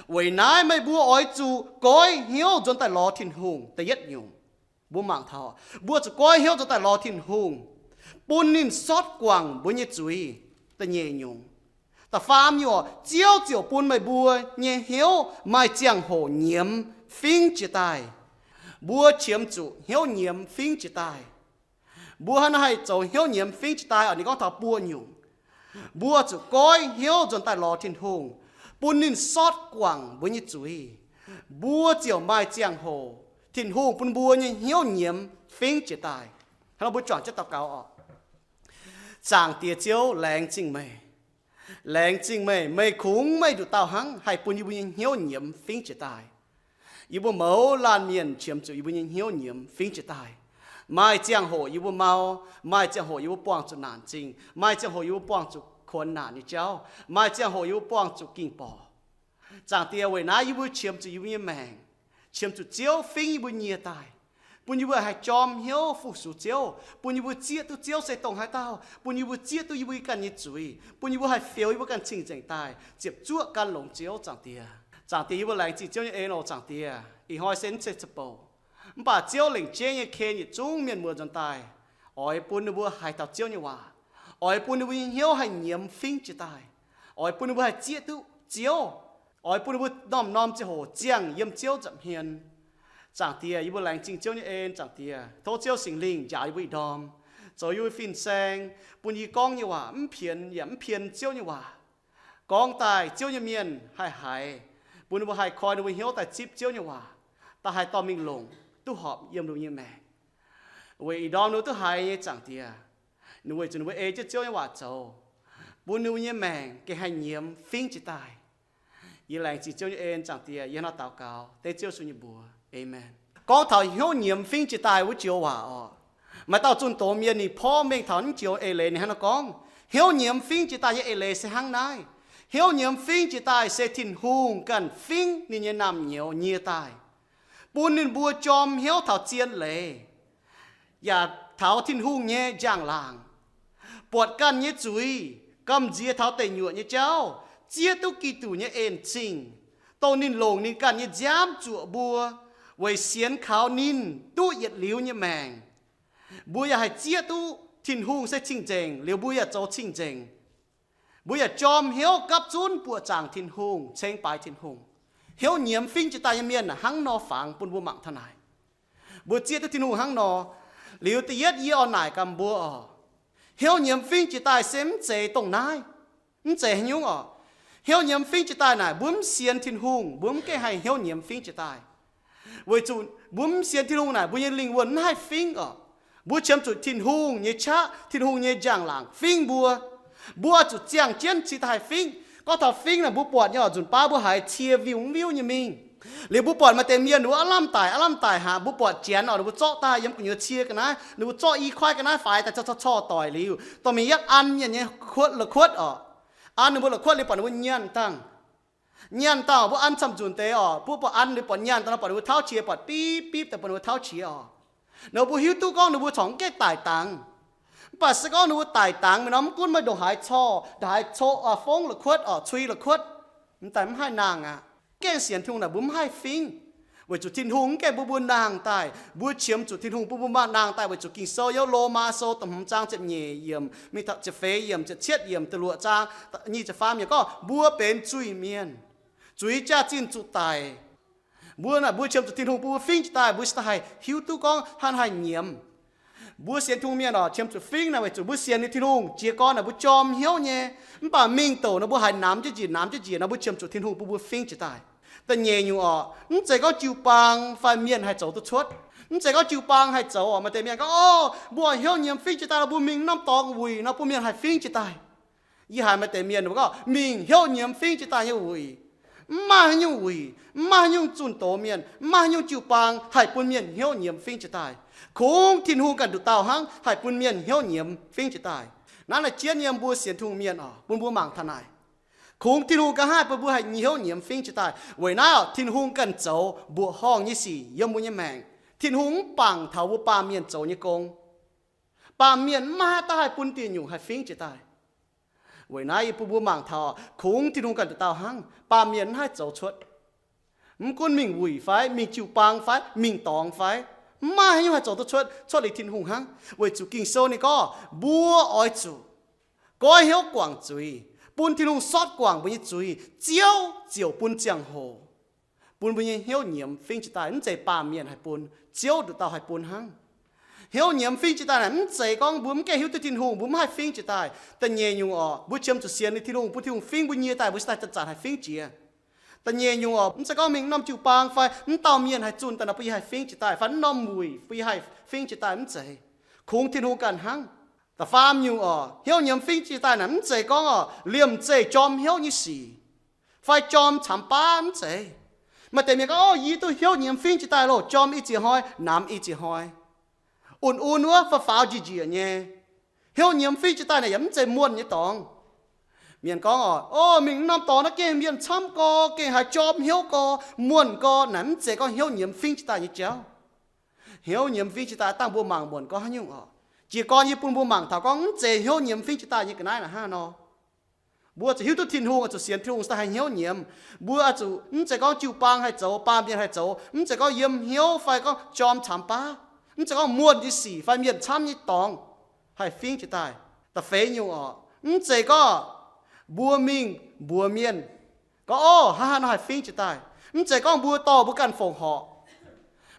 Weic naaiv meih mbuo oix zuqc goiv hnyouv nzuonx daaih lorz Tin-Hungh. Da'yietv nyungc, mbuo mangc taux, mbuo zuqc goiv hnyouv nzuonx daaih lorz Tin-Hungh, bun ninh sortv guangc mbuo nyei zuiz. Da'nyeic nyungc, da'faam nyungc, Ziouv ziouc bun meih mbuo nyei hnyouv maaih ziangh hoc nyiemz fingx jiez daaih. Mbuo qiemx zuqc hnyouv nyiemz fingx jiez daaih. Mbuo hnangv naaiv haih zoux hnyouv nyiemz fingx jiez daaih oc? Ninh gorngv taux buo nyungc. Mbuo zuqc goiv hnyouv nzuonx daaih lorz Tin-Hungh, bun ninh sortv guangc mbuo nyei zuiz. Mbuo ziouc maaih ziangh hoc Tin-Hungh bun mbuo nyei hnyouv nyiemz fingx jiez daaih. Hnangv nor mbuo juangc jienv daux gaux oc. Zaangc Diex Ziouv, laengz zingh meih. Laengz zingh meih, meih kungx meih nduqc dauh hnangv haih bun yie mbuo nyei hnyouv nyiemz fingx jiez daaih. Yie mbuo mouz laanh mienh qiemx zuqc yie mbuo nyei hnyouv nyiemz fingx jiez daaih. Maaih ziangh hoc yie mbuo mau, maaih ziangh hoc yie mbuo buangh zuqc naanc zingh, maaih ziangh hoc yie mbuo buangh zuqc kuonx naanc nyei jauv, maaih ziangh hoc yie mbuo buangh zuqc ging-borqc. Zaangc Diex, weic naaiv yie mbuo qiemx zuqc yie mbuo nyei maengc, qiemx zuqc Ziouv fingx yie mbuo nyie daaih, bun yie mbuo haih jorm hnyouv fu-sux Ziouv, bun yie mbuo zieqv duqv Ziouv se dongh haaix dauh, bun yie mbuo zieqv duqv yie mbuo ganh nyei zuiz, bun yie mbuo haih fioux yie mbuo ganh cing-nzengc daaih ziepc zuoqv gan longx Ziouv. Zaangc Diex, Zaangc Diex, yie mbuo laengz zingh Ziouv nyei en oc. Zaangc Diex, ih hnoi se mv zeiz za'bouc, mv baac Ziouv lengc jeiv nyei ken yietc zungv mienh muoz nzuonx daaih, oix bun ninh mbuo haiz taux Ziouv nyei waac, oix bun ninh mbuo nyei hnyouv haih nyiemz fingx jiez daaih, oix bun ninh mbuo haih zieqv duqv Ziouv, oix bun ninh mbuo norm-norm ziangh hoc ziangh yiem Ziouv nza'hmien. Zaangc Diex, yie mbuo laengz zingh Ziouv nyei en. Zaangc Diex, tov Ziouv Singx Lingh njaaux yie mbuo ih ndorm, zoux yie mbuo fin-saeng, bun yie gorngv nyei waac mv pienx yaac mv pien Ziouv nyei waac. Gorngv daaih Ziouv nyei mienh haih haiz, bun ninh mbuo haih koi ninh mbuo hnyouv daaih zipv Ziouv nyei waac, daaih haih dorh mingh longc duqv horpc yiem ninh mbuo nyei maengc. Weic ih ndorm ninh mbuo duqv haiz nyei, Zaangc Diex, ninh weic zuqc ninh mbuo ei jienv Ziouv nyei waac zoux, bun ninh mbuo nyei maengc gengh haih nyiemz fingx jiez daaih. Yie laengz zingh Ziouv nyei en, Zaangc Diex. Yie hnangv nor daux gaux dengv Ziouv Yesu nyei mbuox. Aamen. Gorngv taux hnyouv nyiemz fingx jiez daaih wuov joux waac oc, maaih dauh zunh doz mienh ninh porv mengh taux naaiv joux eix leiz, ninh hnangv nor gorngv, hnyouv nyiemz fingx jiez daaih nyei eix leiz se hnangv naaiv. Hnyouv nyiemz fingx jiez daaih se Tin-Hungh ganh fingx ninh nyei naamh nyouz nyie daaih, bun ninh mbuo jorm hnyouv taux zien leiz, yaac taux Tin-Hungh nyei njang-laangc, buatc ganh nyei zuiz, gamh nziex taux deic nyuoqc nyei jauv, zieqv duqv Giduc nyei en-zingh, dongh ninh longc ninh ganh nyei nziaamv zuoqc mbuo, weic sienx kaux ninh duqv yietc liuz nyei maengc. Mbuo yaac haih zieqv duqv Tin-Hungh se cing-nzengc, liuz mbuo yaac zoux cing-nzengc. Mbuo yaac jorm hnyouv gapv zunv buoqc zaangc Tin-Hungh, ceng baaix Tin-Hungh. Hnyouv nyiemz fingx jiez daaih nyei mienh hnangv nor fangx bun mbuo mangc taux naaic. Mbuo zieqv duqv Tin-Hungh hnangv nor, liuz da'yietv yie oix naaic gaax mbuo oc, hnyouv nyiemz fingx jiez daaih se mv zeiz dongh naaiv. Mv zeiz haaix nyungc oc. Hnyouv nyiemz fingx jiez daaih naaic, mbuo mv sienx Tin-Hungh, mbuo mv gengh haih hnyouv nyiemz fingx jiez daaih. Weic zuqc mbuo mv sienx Tin-Hungh naaic, mbuo nyei lingh wuonh mv haih fingx oc. Mbuo qiemx zuqc Tin-Hungh nyei qaqv, Tin-Hungh nyei njang-laangc fingx mbuo. Mbuo oix zuqc ziangh jienv cingx daaih haih fingx. Gorngv taux fingx naaic, mbuo buatc nyei oc, nzunc baav mbuo haiz cie viu viu nyei mingh. Liuz mbuo buatc maaih deix mienh ninh mbuo aav lamh daic, aav lamh daic haic, mbuo buatc janx oc, ninh mbuo zorqv daaih yiem gu'nyuoz cie ga'naaiv, ninh mbuo zorqv i kuaaiv ga'naaiv faix daaih corc corc corc doic liuz, dorh mingh yietv an mienh nyei kuotv, la'kuotv oc. An ninh mbuo la'kuotv liuz buatc ninh mbuo nyaanh dangh. Nyaanh dangh oc, mbuo an camv-nzunc deix oc, mbuo buatc an liuz buatc nyaanh dangh nor, buatc ninh mbuo tauv qiex, buatc bipv bipv daaih buatc ninh mbuo tauv qiex oc. Ninh mbuo hiuv duqv gorngv ninh mbuo corc mv gaengh daic dangx. Mv baac se gorngv ninh mbuo daic dangx mingh nor, mv gunv maaih ndongc haaix corc, ndongc haaix corc, fongv la'kuotv oc, cui la'kuotv, mv daaih mv haih nangh aqv. Mv gaengh sienx Tin-Hungh naaic mbuo mv haih fingx, weic zuqc Tin-Hungh mv gaengh bun mbuo nangh daaih. Mbuo qiemx zuqc Tin-Hungh bun mbuo maaih nangh daaih, weic zuqc Ging-Sou yiem Lomaa Sou da'hmz zaang ziepc nyeic yiemc mingh taux ziepc feix yiemc, ziepc cietv yiemc, da'luoqc zaang nyic ziepc faam yiemc gorngv mbuo benx zuiz-mienh, zuiz jaax-zinh zuqc daic, Mbuo naaic, mbuo qiemx zuqc Tin-Hungh bun mbuo fingx jiex daaih, mbuo cingx daaih haih hiuv duqv gorngv haaix haaix nyei nyiemz. Mbuo sienx Tin-Hungh mienh oc, qiemx zuqc fingx naaic weic zuqc mbuo sienx liuz Tin-Hungh, jiez gorn naaic mbuo jorm hnyouv nyei. Mv baac mingh douc nor mbuo haiz namx jienv njiec, namx jienv njiec nor mbuo qiemx zuqc Tin-Hungh bun mbuo fingx jiex daaih. Da'nyeic nyungc oc, mv zeiz gorngv jiu-baang fai mienh haih zoux duqv cuotv. Mv zeiz gorngv jiu-baang haih zoux oc. Maaih deix mienh gorngv, Orv, mbuo hnyouv nyiemz fingx jiex daaih nor, mbuo mingh norm dorngx wuic nor bun mienh haih fingx jiex daaih. Yie haiz maaih deix mienh gorngv, mingh hnyouv nyiemz fingx jiex daaih nyei wuic, mv maaih haaix nyungc wuic, mv maaih haaix nyungc zunh doz mienh, mv maaih haaix nyungc jiu-baang haih bun mienh hnyouv nyiemz fingx jiex daaih. Kungx Tin-Hungh ganh nduqc dauh hnangv haih bun mienh hnyouv nyiemz fingx jiex daaih. Naaiv naaic jienv yiem mbuo sienx Tin-Hungh mienh oc, bun mbuo mangc taux naaic. Kungx Tin-Hungh ganh haih bun mbuo haih hnyouv nyiemz fingx jiex daaih. Weic naaiv oc, Tin-Hungh ganh zoux mbuoqc horngh nyei sic yiem mbuo nyei maengc. Tin-Hungh mv bangc taux mbuo baamh mienh zoux nyei gong. Baamh mienh mv maaih haaix dauh haih bun diuh nyungc haih fingx jiex daaih. Weic naaiv yie bun mbuo mangc taux kungx Tin-Hungh ganh nduqc dauh hnangv, baamh mienh mv haih zoux cuotv. Mv gunv mingh wuic fai, mingh jiu-baang fai, mingh dorngx fai, mv maaih haaix nyungc haih zoux duqv cuotv, cuotv liuz Tin-Hungh hnangv. Weic zuqc Ging-Sou ninh gorngv mbuo oix zuqc goiv hnyouv guangc zuiz, bun Tin-Hungh sortv guangc mbuo nyei zuiz, Ziouv ziouc bun ziangh hoc bun mbuo nyei hnyouv nyiemz fingx jiex daaih. Mv zeiz baamh mienh haih bun, Ziouv nduqc dauh haih bun hnangv. Hnyouv nyiemz fingx jiex daaih naaic mv zeiz gorngv mbuo mv gaengh hiuv duqv Tin-Hungh mbuo mv haih fingx jiex daaih. Da'nyeic nyungc oc, mbuo qiemx zuqc sienx liuz Tin-Hungh, bun Tin-Hungh fingx mbuo nyie daaih, mbuo cingx daaih zanc-zanc haih fingx jiex. Da'nyeic nyungc oc, mv zeiz gorngv mingh norm jiu-baang fai mv dauh mienh haih zunh daaih nor bun yie haih fingx jiex daaih, fai mv norm wuic bun yie haih fingx jiex daaih, mv zeiz. Kungx Tin-Hungh ganh hnangv. Da'faam nyungc oc, hnyouv nyiemz fingx jiex daaih naaic mv zeiz gorngv oc, liemh zeih jorm hnyouv nyei sic fai jorm camx baav, mv zeiz. Maaih deix mienh gorngv, Orv, yie duqv hnyouv nyiemz fingx jiex daaih loh, jorm i ziex hnoi, namx i ziex hnoi, un-un wuov faaux-faaux njiec-njiec nyei. Hnyouv nyiemz fingx jiex daaih naaic yaac mv zeiz muonh nyei dorngx. Mienh gorngv oc, Orv, mingh norm dorngx naaiv gengh mienh camv gorx, gengh haiz jorm hnyouv gorx, muonh gorx. Naaic mv zeiz gorngv hnyouv nyiemz fingx jiex daaih nyei jauv. Hnyouv nyiemz fingx jiex daaih dangh mbuo mangc muonc gorngv haaix nyungc oc. Jiez gorn yie bun mbuo mangc taux gorngv mv zeiz hnyouv nyiemz fingx jiex daaih nyei ga'naaiv naaic hnangv nor. Mbuo zuqc hiuv duqv Tin-Hungh, oix zuqc sienx Tin-Hungh cingx daaih haih hnyouv nyiemz. Mbuo oix zuqc mv zeiz gorngv jiu-baang haih zoux, baamh mienh haih zoux, mv zeiz gorngv yiem hnyouv fai gorngv jorm camx baav, mv zeiz gorngv muonh nyei sic fai mienh camv nyei dorngx haih fingx jiex daaih. Da'feix nyungc oc, mv zeiz gorngv mbuo mingh mbuox mienh gorngv, Orv, hnangv haaix nor haih fingx jiex daaih. Mv zeiz gorngv mbuo dorh mbuo ganh fongc horc.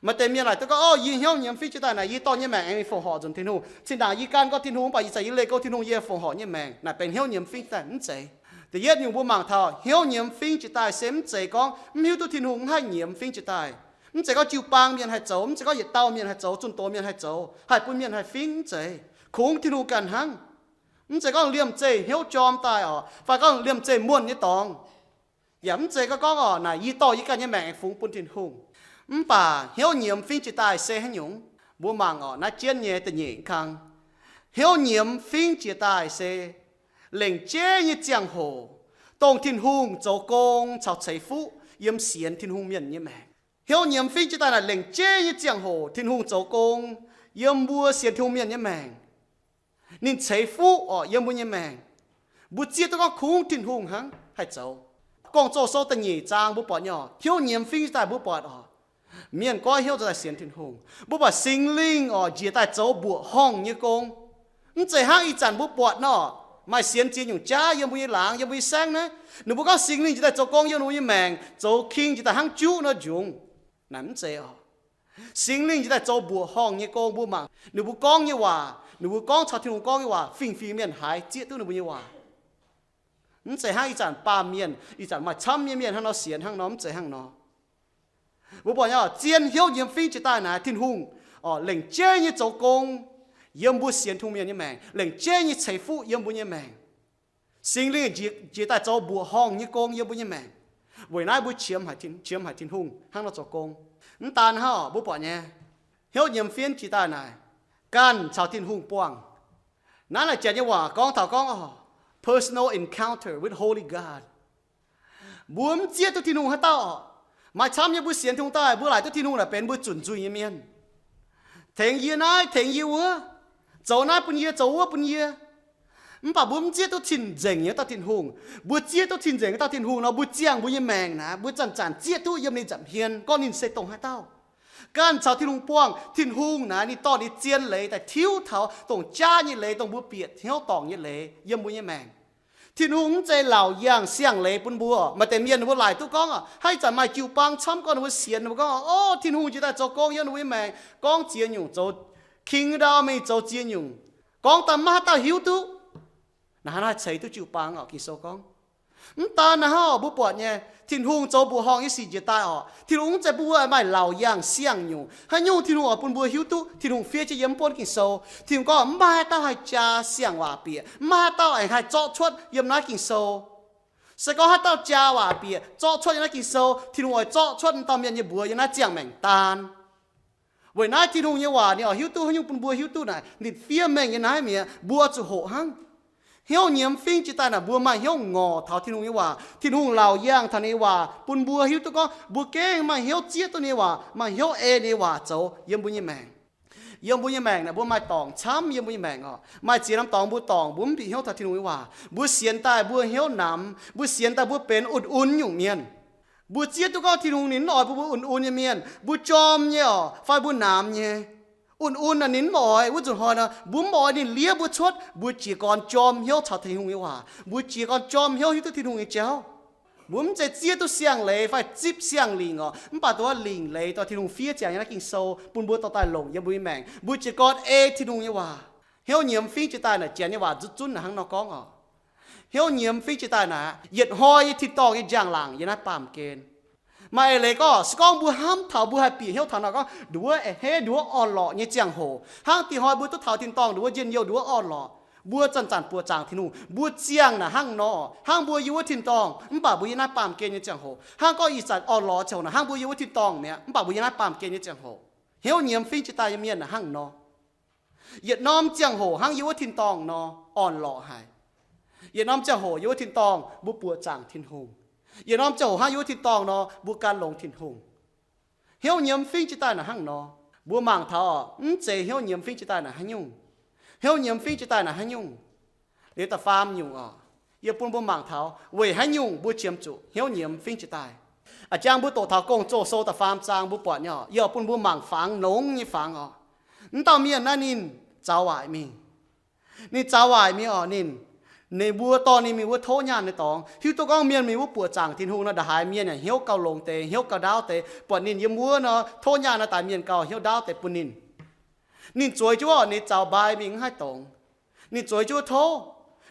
Maaih deix mienh laaic duqv gorngv, Orv, yie hnyouv nyiemz fingx jiex daaih naaic, yie dorh nyei maengc aengx mingh fongc horc nzunc Tin-Hungh. Zinh ndaangc yie ganh gorngv Tin-Hungh, mv baac yie zanc yie leih go Tin-Hungh, yie fongc horc nyei maengc. Naaic benx hnyouv nyiemz fingx jiex daaih, mv zeiz. Da'yietv nyungc mbuo mangc taux hnyouv nyiemz fingx jiex daaih se mv zeiz gorngv mv hiuv duqv Tin-Hungh mv haih nyiemz fingx jiex daaih. Mv zeiz gorngv jiu-baang mienh haih zoux, mv zeiz gorngv yietc dauh mienh haih zoux, zunh doz mienh haih zoux, haih bun mienh haih fingx, mv zeiz. Kungx Tin-Hungh ganh hnangv. Mv zeiz gorngv liemh zeih hnyouv jorm daaih oc, fai gorngv liemh zeih muonh nyei dorngx. Yaac mv zeiz gorngv, gorngv oc, naaic yie dorh yie ganh nyei maengc aengx fungx bun Tin-Hungh. Mv baac hnyouv nyiemz fingx jiex daaih se haaix nyungc? Mbuo mangc oc, naaiv jienv nyei da'nyeic kang. Hnyouv nyiemz fingx jiex daaih se lengc jeiv nyei ziangh hoc, dongh Tin-Hungh zoux gong caux ceix fuqv yiem sienx Tin-Hungh mienh nyei maengc. Hnyouv nyiemz fingx jiex daaih naaic lengc jeiv nyei ziangh hoc Tin-Hungh zoux gong yiem mbuo sienx Tin-Hungh mienh nyei maengc. Ninh ceix fuqv oc yiem mbuo nyei maengc. Mbuo zieqv duqv gorngv kungx Tin-Hungh hnangv haih zoux. Gong-Zoh sou da'nyeic zaang mbuo buatc nyei oc, hnyouv nyiemz fingx jiex daaih mbuo buatc oc, mienh goiv hnyouv zoux daaih sienx Tin-Hungh. Mbuo buatc Singx Lingh oc njiec daaih zoux mbuoqc horngh nyei gong. Mv zeiz hnangv ih zanc mbuo buatc nor, maaih sienx ziex nyungc jaav yiem mbuo nyei laangz, yiem mbuo nyei saengv naaiv. Ninh mbuo gorngv Singx Lingh njiec daaih zoux gong yiem ninh mbuo nyei maengc, zoux king njiec daaih hnangv juqv nor njungx. Naaic mv zeiz oc. Singx Lingh njiec daaih zoux mbuoqc horngh nyei gong, mbuo mangc ninh mbuo gorngv nyei waac, ninh mbuo gorngv caux Tin-Hungh gorngv nyei waac, fingx-fingx mienh haiz zieqv duqv ninh mbuo nyei waac. Mv zeiz hnangv ih zanc baamh mienh, ih zanc maaih camv nyei mienh hnangv nor sienx hnangv nor, mv zeiz hnangv nor. Mbuo buatc nyei oc, zien hnyouv nyiemz fingx jiex daaih naaic Tin-Hungh oc lengc jeiv nyei zoux gong yiem mbuo sienx Tin-Hungh mienh nyei maengc, lengc jeiv nyei ceix fuqv yiem mbuo nyei maengc. Singx Lingh njiec daaih zoux mbuoqc horngh nyei gong yiem mbuo nyei maengc. Weic naaiv mbuo qiemx haic Tin-Hungh hnangv nor zoux gong. Mv daan hnangv oc, mbuo buatc nyei, hnyouv nyiemz fingx jiex daaih naaic ganh caux Tin-Hungh buangh. Naaiv naaic janx nyei waac gorngv taux gorngv oc, personal encounter with holy God. Mbuo mv zieqv duqv Tin-Hungh haaix dauh oc. Maaih camv nyei mbuo sienx Tin-Hungh daaih, mbuo laaic duqv Tin-Hungh naaic benx mbuo zunc nzuih nyei mienh, tengx yie naaiv, tengx yie wuov, zoux naaiv bun yie, zoux wuov bun yie. Mv baac mbuo mv zieqv duqv cing-nzengc nyei dauh Tin-Hungh. Mbuo zieqv duqv cing-nzengc nyei dauh Tin-Hungh nor, mbuo ziangh mbuo nyei maengc naaic, mbuo zanc-zanc zieqv duqv yiem ninh nza'hmien gorngv ninh se dongh haaix dauh. Ganh caux Tin-Hungh buangh, Tin-Hungh naaic ninh dorh ninh zien leiz daaih tiuv taux dongh jaav nyei leiz, dongh mbuo bieqc hnyouv dorngc nyei leiz yiem mbuo nyei maengc. Tin-Hungh mv zeiz laauc yangh siang-leiz bun mbuo. Maaih deix mienh ninh mbuo laaic duqv gorngv, haaix zanc maaih jiu-baang camv gorngv ninh mbuo sienx, ninh mbuo gorngv, O, Tin-Hungh jiex daaih zoux gong yiem ninh mbuo nyei maengc, gorngv ziex nyungc zoux king ndau mingh zoux ziex nyungc, gorngv daaih maiv haaix dauh hiuv duqv. Naaiv hnangv naaiv ceix duqv jiu-baang oc. Ging-Sou gorngv, mv daan naaiv hnangv oc, mbuo buatc nyei, Tin-Hungh zoux mbuoqc horngh nyei sic njiec daaih oc, Tin-Hungh mv zeiz bun mbuo maaih laauc yangh siang-nyungc. Haaix nyungc Tin-Hungh oix bun mbuo hiuv duqv, Tin-Hungh fiev jienv yiem mv buonv Ging-Sou. Tin-Hungh gorngv, mv maaih haaix dauh haih jaa siang-waac bieqc, mv maaih haaix dauh aengx haih zorqv cuotv yiem naaiv Ging-Sou. Se gorngv haaix dauh jaa waac bieqc, zorqv cuotv yiem naaiv Ging-Sou, Tin-Hungh oix zorqv cuotv wuov dauh mienh nyei mbuox yiem naaiv ziangh maengc daan. Weic naaiv Tin-Hungh nyei waac ninh oix hiuv duqv haaix nyungc bun mbuo hiuv duqv naaic, ninh fiev mengh nyei naaiv mi'aqv, mbuo zuqc hoqc hnangv. Hnyouv nyiemz fingv jiex daaih naaic mbuo maaih hnyouv ngorc taux Tin-Hungh nyei waac, Tin-Hungh laauc yangh taux ninh nyei waac bun mbuo hiuv duqv gorngv mbuo gengh maaih hnyouv zieqv duqv ninh nyei waac, maaih hnyouv ei ninh nyei waac zoux yiem mbuo nyei maengc. Yiem mbuo nyei maengc naaic mbuo maaih dorngc camv yiem mbuo nyei maengc oc. Maaih ziex norm dorngx mbuo dorngc, mbuo mv bieqc hnyouv taux Tin-Hungh nyei waac. Mbuo sienx daaih mbuo hnyouv namx, mbuo sienx daaih mbuo benx un-un nyungc mienh. Mbuo zieqv duqv gorngv Tin-Hungh ninh mv oix bun mbuo un-un nyei mienh, mbuo jorm nyei oc, fai mbuo namx nyei. Un-un naaic ninh mv oix, wuov nzunc hnoi nor mbuo mv oix ninh liev mbuo cuotv, mbuo jiez gorn jorm hnyouv caux Tin-Hungh nyei waac, mbuo jiez gorn jorm hnyouv hiuv duqv Tin-Hungh nyei jauv. Mbuo mv zeiz zieqv duqv siang-leiz fai zipv siang-lingc oc, mv baac dongh wuov lingc leiz dorh Tin-Hungh fiev ziangx yiem naaiv Ging-Sou bun mbuo dorh daaih longc yiem mbuo nyei maengc. Mbuo jiez gorn ei Tin-Hungh nyei waac. Hnyouv nyiemz fingv jiex daaih naaic Janx nyei waac zunv zunv naaic hnangv nor gorngv oc. Hnyouv nyiemz fingv jiex daaih naaic, yietc hnoi nyei tin-dorngh nyei njang-laangc yiem naaiv baamh gen. Maaih eix leiz gorngv, se gorngv mbuo hnamv taux mbuo haih bieqc hnyouv taux naaic gorngv nduov a'hneiv nduov orn-lorqc nyei ziangh hoc, hnangv diex hnoi mbuo duqv taux tin-dorngh nduov njien-youh nduov orn-lorqc, mbuo zanc-zanc buoqc zaangc Tin-Hungh, mbuo ziangh naaic hnangv nor, hnangv mbuo yiem wuov tin-dorngh, mv baac mbuo yiem naaiv baamh gen nyei ziangh hoc, hnangv gorngv ih zanc orn-lorqc ziangh hoc naaic hnangv mbuo yiem wuov tin-dorngh mi'aqv, mv baac mbuo yiem naaiv baamh gen nyei ziangh hoc. Hnyouv nyiemz fingv jiex daaih nyei mienh naaic hnangv nor. Yietc norm ziangh hoc hnangv yiem wuov tin-dorngh nor orn-lorqc haic. Yietc norm ziangh hoc yiem wuov tin-dorngh mbuo buoqc zaangc Tin-Hungh. Yietc norm ziangh hoc hnangv yiem wuov tin-dorngh nor mbuo gan longx Tin-Hungh. Hnyouv nyiemz fingv jiex daaih naaic hnangv nor. Mbuo mangc taux oc, mv zeiz hnyouv nyiemz fingv jiex daaih naaic haaix nyungc. Hnyouv nyiemz fingv jiex daaih naaic haaix nyungc. Liuz da'faam nyungc oc, yie bun mbuo mangc taux weic haaix nyungc mbuo qiemx zuqc hnyouv nyiemz fingv jiex daaih. A'jang mbuo doqc taux Gong-Zoh sou da'faam zaang mbuo buatc nyei oc, yie oix bun mbuo mangc fangx longx nyei fangx oc. Mv dauh mienh naaiv ninh zaux waaic mingh. Ninh zaux waaic mingh oc, ninh, ninh mbuo dorh ninh mingh wuov tov nyaanh nyei dorngx, hiuv duqv gorngv mienh mingh wuov buoqc zaangc Tin-Hungh nor, nda'haaix mienh yaac hnyouv gauh longx deix, hnyouv gauh ndaauv deix. Buatc ninh yiem wuov nor, tov nyaanh nor, daaih mienh gauh hnyouv ndaauv deix bun ninh. Ninh zueiz jienv wuov, ninh zaux mbai mingh mv haih dongz. Ninh zueiz jienv wuov tov.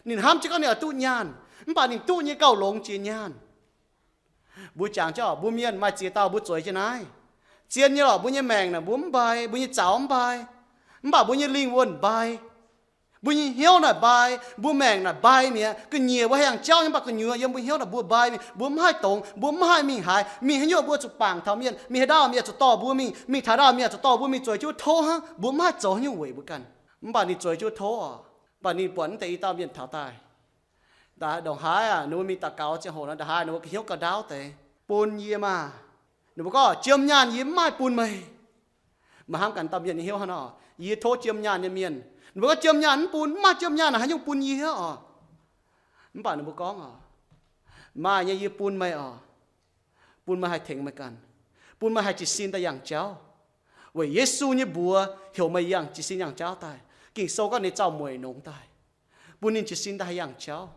Ninh hnamv jienv gorngv ninh oix duqv nyaanh, mv baac ninh duqv nyei gauh longx jiex nyaanh. Mbuo jangx jienv oc, mbuo mienh maaih ziex dauh mbuo zueiz jienv naaiv. Zien nyei lorqc, mbuo nyei maengc naaic mbuo mv mbai, mbuo nyei zaux mv mbai, mv baac mbuo nyei lingh wuonh mbai. Mbuo nyei hnyouv naaic mbai, mbuo maengc naaic mbai mi'aqv. Ga'nyiec mbuo haih yangh jauv nyei, mv baac gu'nyuoz yiem mbuo hnyouv naaic mbuo mbai mingh, mbuo mv haih dongz, mbuo mv haih mingh haaix. Mingh haaix nyungc mbuo zuqc bangc taux mienh, mingh haaix ndau mienh zuqc dorh mbuo mingh, mingh taux ndau mienh zuqc dorh mbuo mingh zueiz jienv wuov tov hnangv, mbuo mv haih zoux haaix nyungc weic mbuo ganh. Mv baac ninh zueiz jienv wuov tov oc, mv baac ninh buatc mv deix i dauh mienh taux daaih. Ndongc haaix aac, ninh mbuo mingh daux gaux ziangh hoc nor, ndongc haaix ninh mbuo ga'hnyouv ga'ndaauv deix, bun yie maah. Ninh mbuo gorngv, jiem nyaanh yie mv maaih bun meih. Meih hnamv ganh dauh mienh nyei hnyouv hnangv nor, yie tov jiem nyaanh nyei mienh. Ninh mbuo gorngv jiem nyaanh mv bun, mv maaih jiem nyaanh naaic haaix nyungc bun yie oc. Mv baac ninh mbuo gorngv oc, maaih nyei yie bun meih oc, bun meih haih tengx meih ganh, bun meih haih jiez sin daaih yangh jauv. Weic Yesu nyei mbuox heuc meih yangh jiez sin yangh jauv daaih. Ging-Sou gorngv ninh zaux mueic nongx daaih, bun ninh jiez sin daaih haih yangh jauv.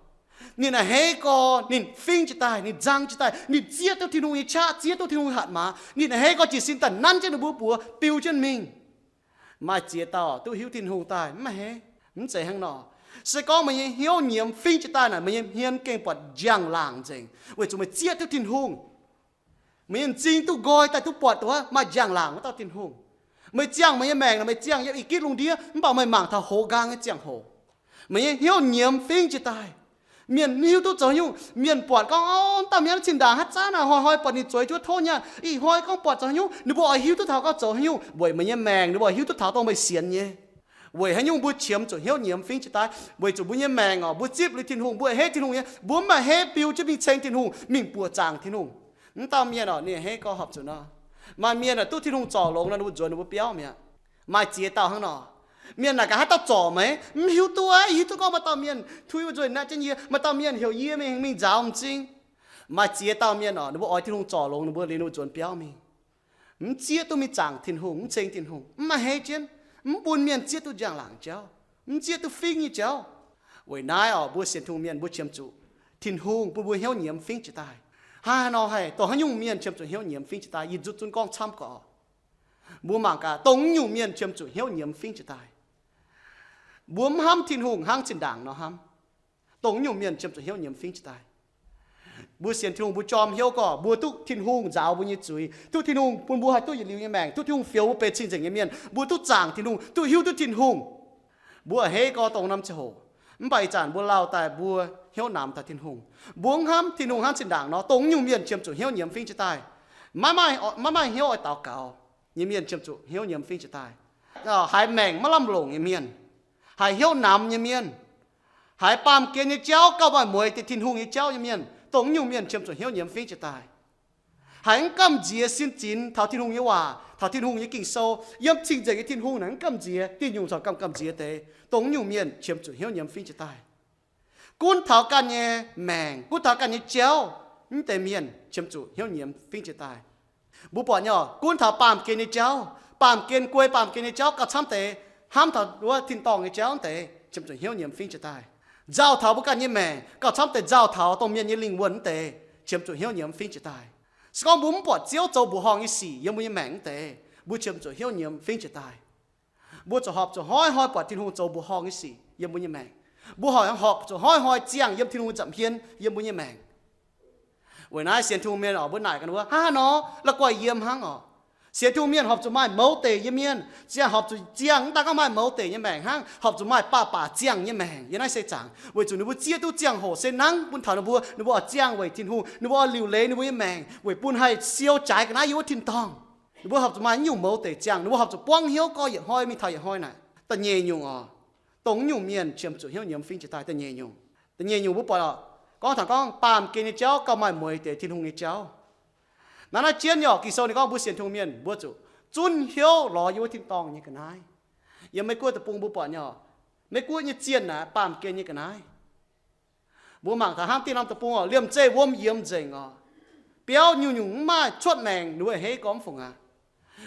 Ninh a'hneiv gorx ninh fingv jiez daaih, ninh nzang jiez daaih, ninh zieqv duqv Tin-Hungh nyei qaqv, zieqv duqv Tin-Hungh nyei hatc maaz. Ninh a'hneiv gorx jiez sin daaih nanv jienv ninh mbuo buoz biu jienv mingh. Maaih ziex dauh duqv hiuv Tin-Hungh daaih mv a'hneiv. Mv zeiz hnangv nor. Se gorngv meih nyei hnyouv nyiemz fingv jiez daaih naaic, meih nyei hmien gengh buatc njang-laangc nzengc, weic zuqc meih zieqv duqv Tin-Hungh. Meih nyei m'zing duqv nqoi daaih duqv buatc dongh wuov maaih njang-laangc wuov dauh Tin-Hungh. Meih ziangh meih nyei maengc naaic, meih ziangh yiem ih gitv lungh ndiev, mv baac meih mangc taux hoz nqaang nyei ziangh hoc, meih nyei hnyouv nyiemz fingv jiez daaih. Mienh mv hiuv duqv zoux nyungc. Mienh buatc gorngv, Ov, dauh mienh cin-ndaangc haaix zanc naaic hnoi-hnoi buatc ninh zueiz jienv tov nyaanh, ih hnoi gorngv buatc zoux nyungc. Ninh mbuo oix hiuv duqv taux gorngv zoux nyungc weic meih nyei maengc, ninh mbuo oix hiuv duqv taux dongh meih sienx nyei. Weic haaix nyungc mbuo qiemx zuqc hnyouv nyiemz fingv jiez daaih? Weic zuqc mbuo nyei maengc oc, mbuo zipv liuz Tin-Hungh, mbuo a'hneiv Tin-Hungh nyei, mbuo mv a'hneiv biu jienv mingh ceng Tin-Hungh, mingh buoqc zaangc Tin-Hungh. Mv dauh mienh oc, ninh a'hneiv gorngv horpc zuqc nor, maaih mienh oc, duqv Tin-Hungh zorc longx nor, ninh mbuo nzuonx ninh mbuo biauv mi'aqv. Maaih ziex dauh hnangv nor. Mienh naaic gaax, Haaix dauh zorc meih? Mv hiuv duqv aqv. Yie hiuv duqv gorngv maaih dauh mienh tui mbuo nzuonx naaic jienv yie, maaih dauh mienh heuc yie mingh, mingh nzaaux m'zing. Maaih ziex dauh mienh oc, ninh mbuo oix Tin-Hungh zorc longx ninh mbuo liuz ninh mbuo nzuonx biauv mingh. Mv zieqv duqv mingh zaangc Tin-Hungh, mv ceng Tin-Hungh, mv a'hneiv jienv, mv bun mienh zieqv duqv njang-laangc jauv, mv zieqv duqv fingv nyei jauv. Weic naaiv oc, mbuo sienx Tin-Hungh mienh mbuo qiemx zuqc Tin-Hungh bun mbuo hnyouv nyiemz fingv jiez daaih. Hnangv haaix nor haih dongh haaix nyungc mienh qiemx zuqc hnyouv nyiemz fingv jiez daaih? Yie nzutv zunv gorngv camv gorqv. Mbuo mangc gaax, dongh nyungc mienh qiemx zuqc hnyouv nyiemz fingv jiez daaih. Mbuo mv hnamv Tin-Hungh hnangv zinh ndaangc nor hnamv, dongh nyungc mienh qiemx zuqc hnyouv nyiemz fingv jiez daaih. Mbuo sienx Tin-Hungh mbuo jorm hnyouv gorqv, mbuo duqv Tin-Hungh nzaaux mbuo nyei zuiz, duqv Tin-Hungh bun mbuo haih duqv yietc liuz nyei maengc, duqv Tin-Hungh fioux mbuo benx cing-nzengc nyei mienh, mbuo duqv zaangc Tin-Hungh, duqv hiuv duqv Tin-Hungh. Mbuo a'hneiv gorx dongh norm ziangh hoc, mv baac ih zanc mbuo lauh daaih mbuo hnyouv namx taux Tin-Hungh. Mbuo mv hnamv Tin-Hungh hnangv zinh ndaangc nor, dongh nyungc mienh qiemx zuqc hnyouv nyiemz fingv jiez daaih. Maiv maaih, maiv maaih hnyouv oix daux gaux nyei mienh qiemx zuqc hnyouv nyiemz fingv jiez daaih. Haiz maengc maiv lamh longc nyei mienh, haiz hnyouv namx nyei mienh, haiz baamh gen nyei jauv gauh maaih mueix deix Tin-Hungh nyei jauv nyei mienh, dongh nyungc mienh qiemx zuqc hnyouv nyiemz fingv jiez daaih. Haiz mv gamh nziex sin zinx taux Tin-Hungh nyei waac, taux Tin-Hungh nyei Ging-Sou, yiem cing-nzengc nyei Tin-Hungh naaic mv gamh nziex, diuh nyungc corc gamh gamh nziex deix, dongh nyungc mienh qiemx zuqc hnyouv nyiemz fingv jiez daaih. Gunv taux ganh nyei maengc, gunv taux ganh nyei jauv, mv deix mienh qiemx zuqc hnyouv nyiemz fingv jiez daaih. Mbuo buatc nyei oc, gunv taux baamh gen nyei jauv, baamh gen guei baamh gen nyei jauv gauh camv deix, hnamv taux wuov tin-dorngh nyei jauv mv deix, qiemx zuqc hnyouv nyiemz fingv jiez daaih. Nzauh taux mbuo ganh nyei maengc gauh camv deix, nzauh taux dongh mienh nyei lingh wuonh mv deix, qiemx zuqc hnyouv nyiemz fingv jiez daaih. Se gorngv mbuo mv buatc Ziouv zoux mbuoqc horngh nyei sic yiem mbuo nyei maengc mv deix, mbuo qiemx zuqc hnyouv nyiemz fingv jiez daaih. Mbuo zuqc horpc zuqc hnoi-hnoi buatc Tin-Hungh zoux mbuoqc horngh nyei sic yiem mbuo nyei maengc. Mbuo horpc zuqc hnoi-hnoi ziangh yiem Tin-Hungh nza'hmien yiem mbuo nyei maengc. Weic naaiv sienx Tin-Hungh mienh oc, mbuo naaic ganh wuov, hnangv haaix nor la'guaih yiem hnangv oc. Sienx Tin-Hungh mienh horpc zuqc maaih mouz deic nyei mienh, ziangh horpc zuqc ziangh, mv daaih gorngv maaih mouz deic nyei maengc hnangv, horpc zuqc maaih baac baac ziangh nyei maengc yiem naaiv seix zaangc, weic zuqc ninh mbuo zieqv duqv ziangh hoc se nangv bun taux ninh mbuo, ninh mbuo oix ziangh weic Tin-Hungh, ninh mbuo oix liuc leiz ninh mbuo nyei maengc weic bun haih siou jaaix ga'naaiv yiem wuov tin-dorngh. Ninh mbuo horpc zuqc maaih nyungc mouz deic ziangh, ninh mbuo horpc zuqc buangv hnyouv gorx yietc hnoi mingh taux yietc hnoi naaic. Da'nyeic nyungc oc, dongh nyungc mienh qiemx zuqc hnyouv nyiemz fingv jiez daaih. Da'nyeic nyungc, da'nyeic nyungc mbuo buatc oc, gorngv taux gorngv baamh gen nyei jauv gauh maaih mueix deix Tin-Hungh nyei jauv. Naaiv naaiv jienv nyei oc, Ging-Sou ninh gorngv mbuo sienx Tin-Hungh mienh mbuo zuqc zunv hnyouv lorz yiem wuov tin-dorngh nyei ga'naaiv. Yiem Meiv-Guoqv deic-bung mbuo buatc nyei oc, Meiv-Guoqv nyei zienh naaic baamh gen nyei ga'naaiv. Mbuo mangc taux hnangv diuh norm deic-bung oc, liemh zeih wuom yiemx nzengc oc, biauv nyungc-nyungc mv maaih cuotv maengc, ninh mbuo a'hneiv gormx fungc aqv.